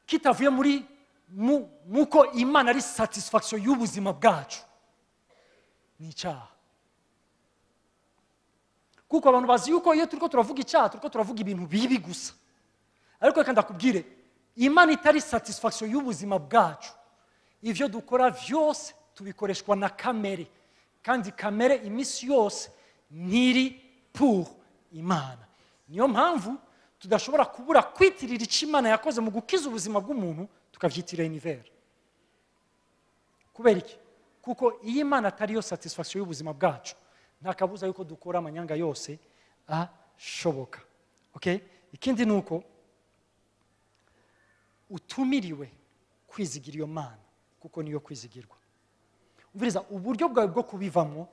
kitavuye muri muko Imana ari satisfaction y'ubuzima bwacu, ni icaha. Kuko abantu bazi yuko iyo turiko turavuga icyaha turiko turavuga ibintu bibi gusa. Ariko reka ndakubwire, Imana itari satisfaction y'ubuzima bwacu, ivyo dukora vyose tubikoreshwa na kamere, kandi kamere imisi yose ntiri pour Imana. Niyo mpamvu tudashobora kubura kwitirira ico Imana yakoze mu gukiza ubuzima bw'umuntu tukavyitirira univers. Kubera iki? Kuko iyo Imana atari yo satisfaction y'ubuzima bwacu, nta kabuza yuko dukora amanyanga yose ashoboka. Okay? Ikindi nuko utumiriwe kwizigira iyo Mana, kuko niyo kwizigirwa. Umviriza, uburyo bwawe bwo kubivamo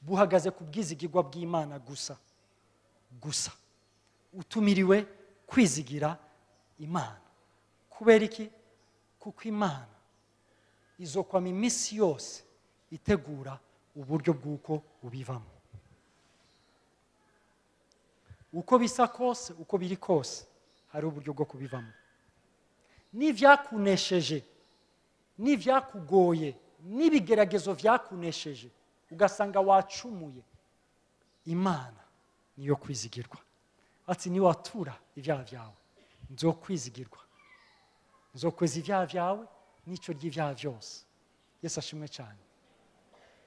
buhagaze ku bwizigirwa bw'Imana gusa. Gusa utumiriwe kwizigira Imana. Kubera iki? Kuko Imana izokwama iminsi yose itegura uburyo bw'uko ubivamo. Uko bisa kose, uko biri kose, hari uburyo bwo kubivamo. N'ivyakunesheje, n'ivyakugoye, n'ibigeragezo vyakunesheje, ugasanga wacumuye, Imana niyo kwizigirwa. Ati niwatura ivyaha vyawe, nzokwizigirwa. Nzokweza ivyaha vyawe n'ico ry'ivyaha vyose. Yesu ashimwe cyane.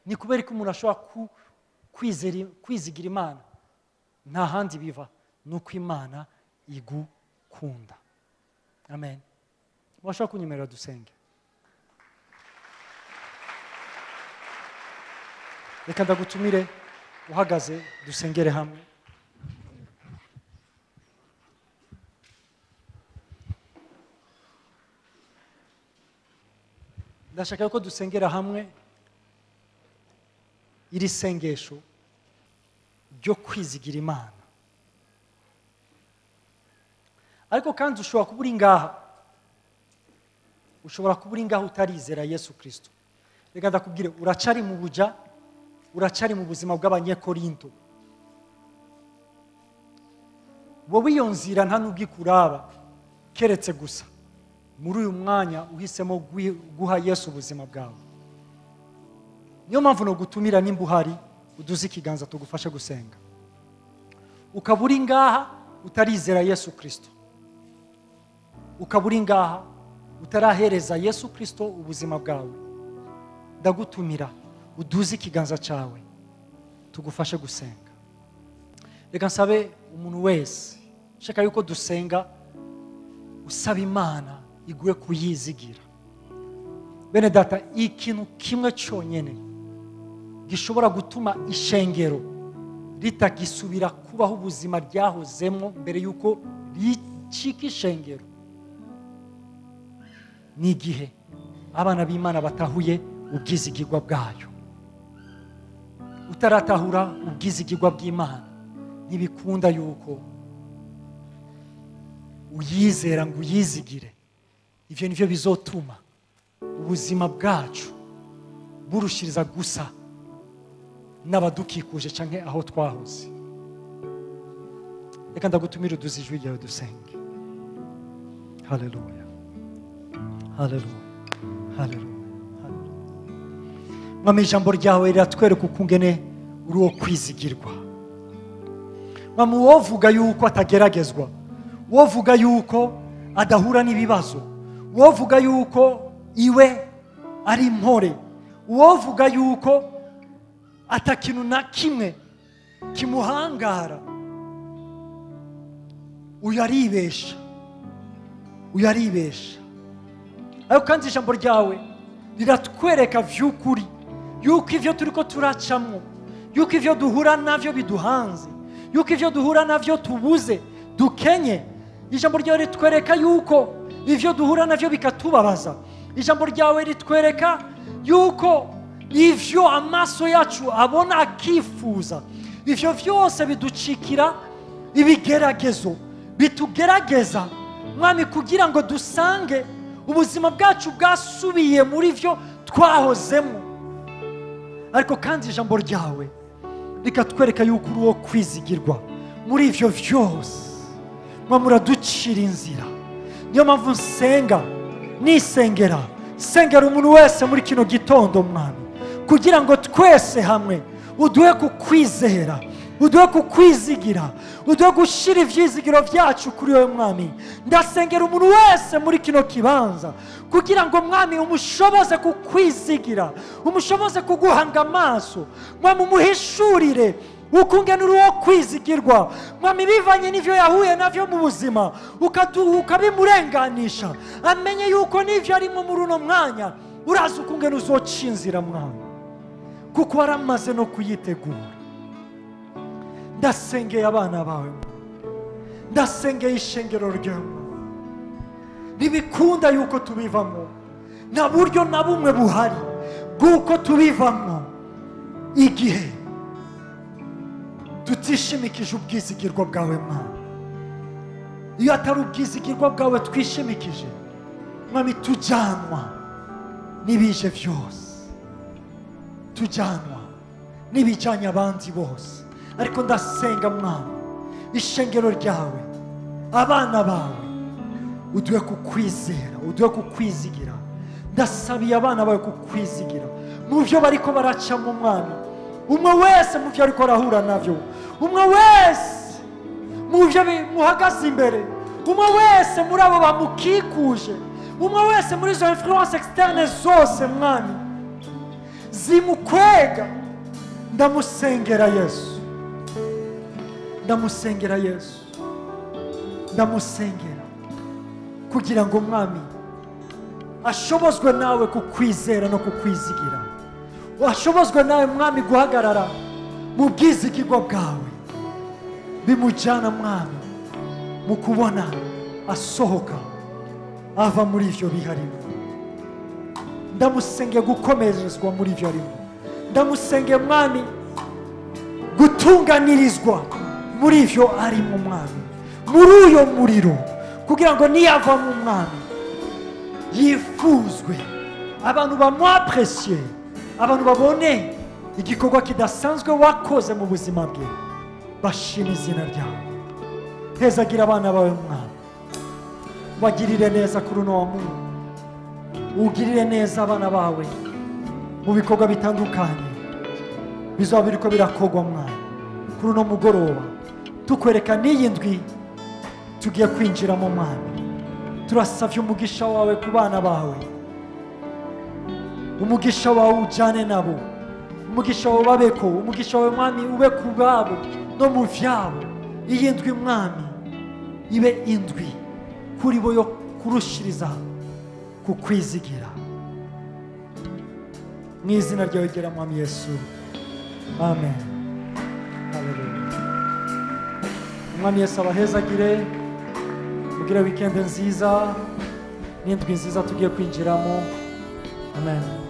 Ni kubera ko umuntu ashobora kwizigira Imana, nta handi biva, nuko Imana igukunze. Idukunda. Amen. Washobora kunyemerera dusenge? Reka ndagutumire uhagaze dusengere hamwe. Ndashaka ko dusengera hamwe iri sengesho ryo kwizigira Imana. Ariko kandi ushobora kuba uri ngaha, ushobora kuba uri ngaha utarizera Yesu Kristo. Reka ndakubwire, uracari mu buja, uracari mu buzima bw'abanyekorinto. Wowe iyo nzira nta nubwo ikuraba, keretse gusa muri uyu mwanya uhisemo guha Yesu ubuzima bwawe. Niyo mpamvu no gutumira nimba uhari uduze ikiganza tugufashe gusenga. Ukaba uri ngaha utarizera Yesu Kristo, ukaba uri ngaha utarahereza Yesu Kristo ubuzima bwawe, ndagutumira uduze ikiganza cyawe tugufashe gusenga. Reka nsabe umuntu wese shaka yuko dusenga usaba Imana iguhe kuyizigira. Bene data, ikintu kimwe cyonyine gishobora gutuma ishengero ritagisubira kubaho ubuzima ryahozemo mbere yuko ricika ishengero, ni igihe abana b'Imana batahuye ubwizigirwa bwayo. Utaratahura ubwizigirwa bw'Imana, ntibikunda yuko uyizera ngo uyizigire. Ivyo nivyo bizotuma ubuzima bwacu burushiriza gusa n'abadukikuje canke aho twahoze. Reka ndagutumira uduze ijwi ryawe dusenge. Haleluya, haleluya, haleluya. Mwami, ijambo ryawe riratwereka ukungene uri uwo kwizigirwa. Mwami, wovuga yuko atageragezwa, wovuga yuko adahura n'ibibazo, wovuga yuko iwe ari impore, wovuga yuko atakintu na kimwe kimuhangara, uyu aribesha, uyu aribesha. Ariko kandi ijambo ryawe riratwereka vy'ukuri yuko ivyo turiko turacamwo, yuko ivyo duhura navyo biduhanze, yuko ivyo duhura navyo tubuze, dukenye. Ijambo ryawe ritwereka yuko ivyo duhura navyo bikatubabaza. Ijambo ryawe ritwereka yuko ivyo amaso yacu abona akifuza, ivyo vyose biducikira ibigeragezo, bitugerageza Mwami, kugira ngo dusange ubuzima bwacu bwasubiye muri vyo twahozemo. Ariko kandi ijambo ryawe rikatwereka yuko uri uwo kwizigirwa muri ivyo vyose. Mwami, uraducira inzira. Niyo mpamvu nsenga, nisengera, sengera umuntu wese muri kino gitondo Mwami, kugira ngo twese hamwe uduhe kukwizera, uduhe kukwizigira, uduhe gushira ivyizigiro vyacu kuri wowe Mwami. Ndasengera umuntu wese muri kino kibanza kugira ngo Mwami umushoboze kukwizigira, umushoboze kuguhanga amaso Mwami, umuhishurire ukungene uri uwo kwizigirwa Mwami, bivanye n'ivyo yahuye navyo mu buzima, ukabimurenganisha, amenye yuko n'ivyo arimo muri uno mwanya urazi ukungene uzoca inzira Mwami, kuko waramaze no kuyitegura. Ndasengeye abana bawe, ndasengeye ishengero ryawe. Ntibikunda yuko tubivamo, nta buryo na bumwe buhari bw'uko tubivamo igihe tutishimikije ubwizigirwa bwawe Mwami. Iyo atari ubwizigirwa bwawe twishimikije Mwami, tujyanwa n'ibije vyose, tujyanwa n'ibijyanye abandi bose. Ariko ndasenga Mwami, ishengero ryawe, abana bawe, uduhe kukwizera, uduhe kukwizigira. Ndasabiye abana bawe kukwizigira mu byo bariko baracamo Mwami, umwe wese mu byo ariko arahura navyo, umwe wese mu byo muhagaze imbere, umwe wese muri abo bamukikuje, umwe wese muri izo influence externe zose Mwami zimukwega. Ndamusengera Yesu, ndamusengera Yesu, ndamusengera. Kugira ngo Mwami ashobozwe nawe kukwizera no kukwizigira, ashobozwe nawe Mwami guhagarara mu bwizigirwa bwawe, bimujyana Mwami mu kubona asohoka ava muri ivyo biharimo. Ndamusenge gukomerezwa muri ivyo arimo, ndamusenge Mwami gutunganirizwa muri ivyo arimo Mwami, muri uyo muriro, kugira ngo niyava mu Mwami yifuzwe, abantu bamwapresiye, abantu babone igikorwa kidasanzwe wakoze mu buzima bwe, bashima izina ryawe. Hezagira abana bawe Mwami, bagirire neza kuri uno wa Mungu, ugirire neza abana bawe mu bikorwa bitandukanye bizaba biriko birakogwa Mwami. Kuri uno mugoroba tukwereka n'iyi ndwi tugiye kwinjiramo Mwami, turasavye umugisha wawe ku bana bawe, umugisha wawe ujane nabo, umugisha wawe babeko, umugisha wawe Mwami ube ku babo no mu vyabo. Iyi ndwi Mwami ibe indwi kuri bo yo kurushiriza kukwizigira. Mu izina ryawe ryera Mwami Yesu, amen. Haleluya. Umwami Yesu abahezagire, mugire weekend nziza n'indwi nziza tugiye kwinjiramo. Amen.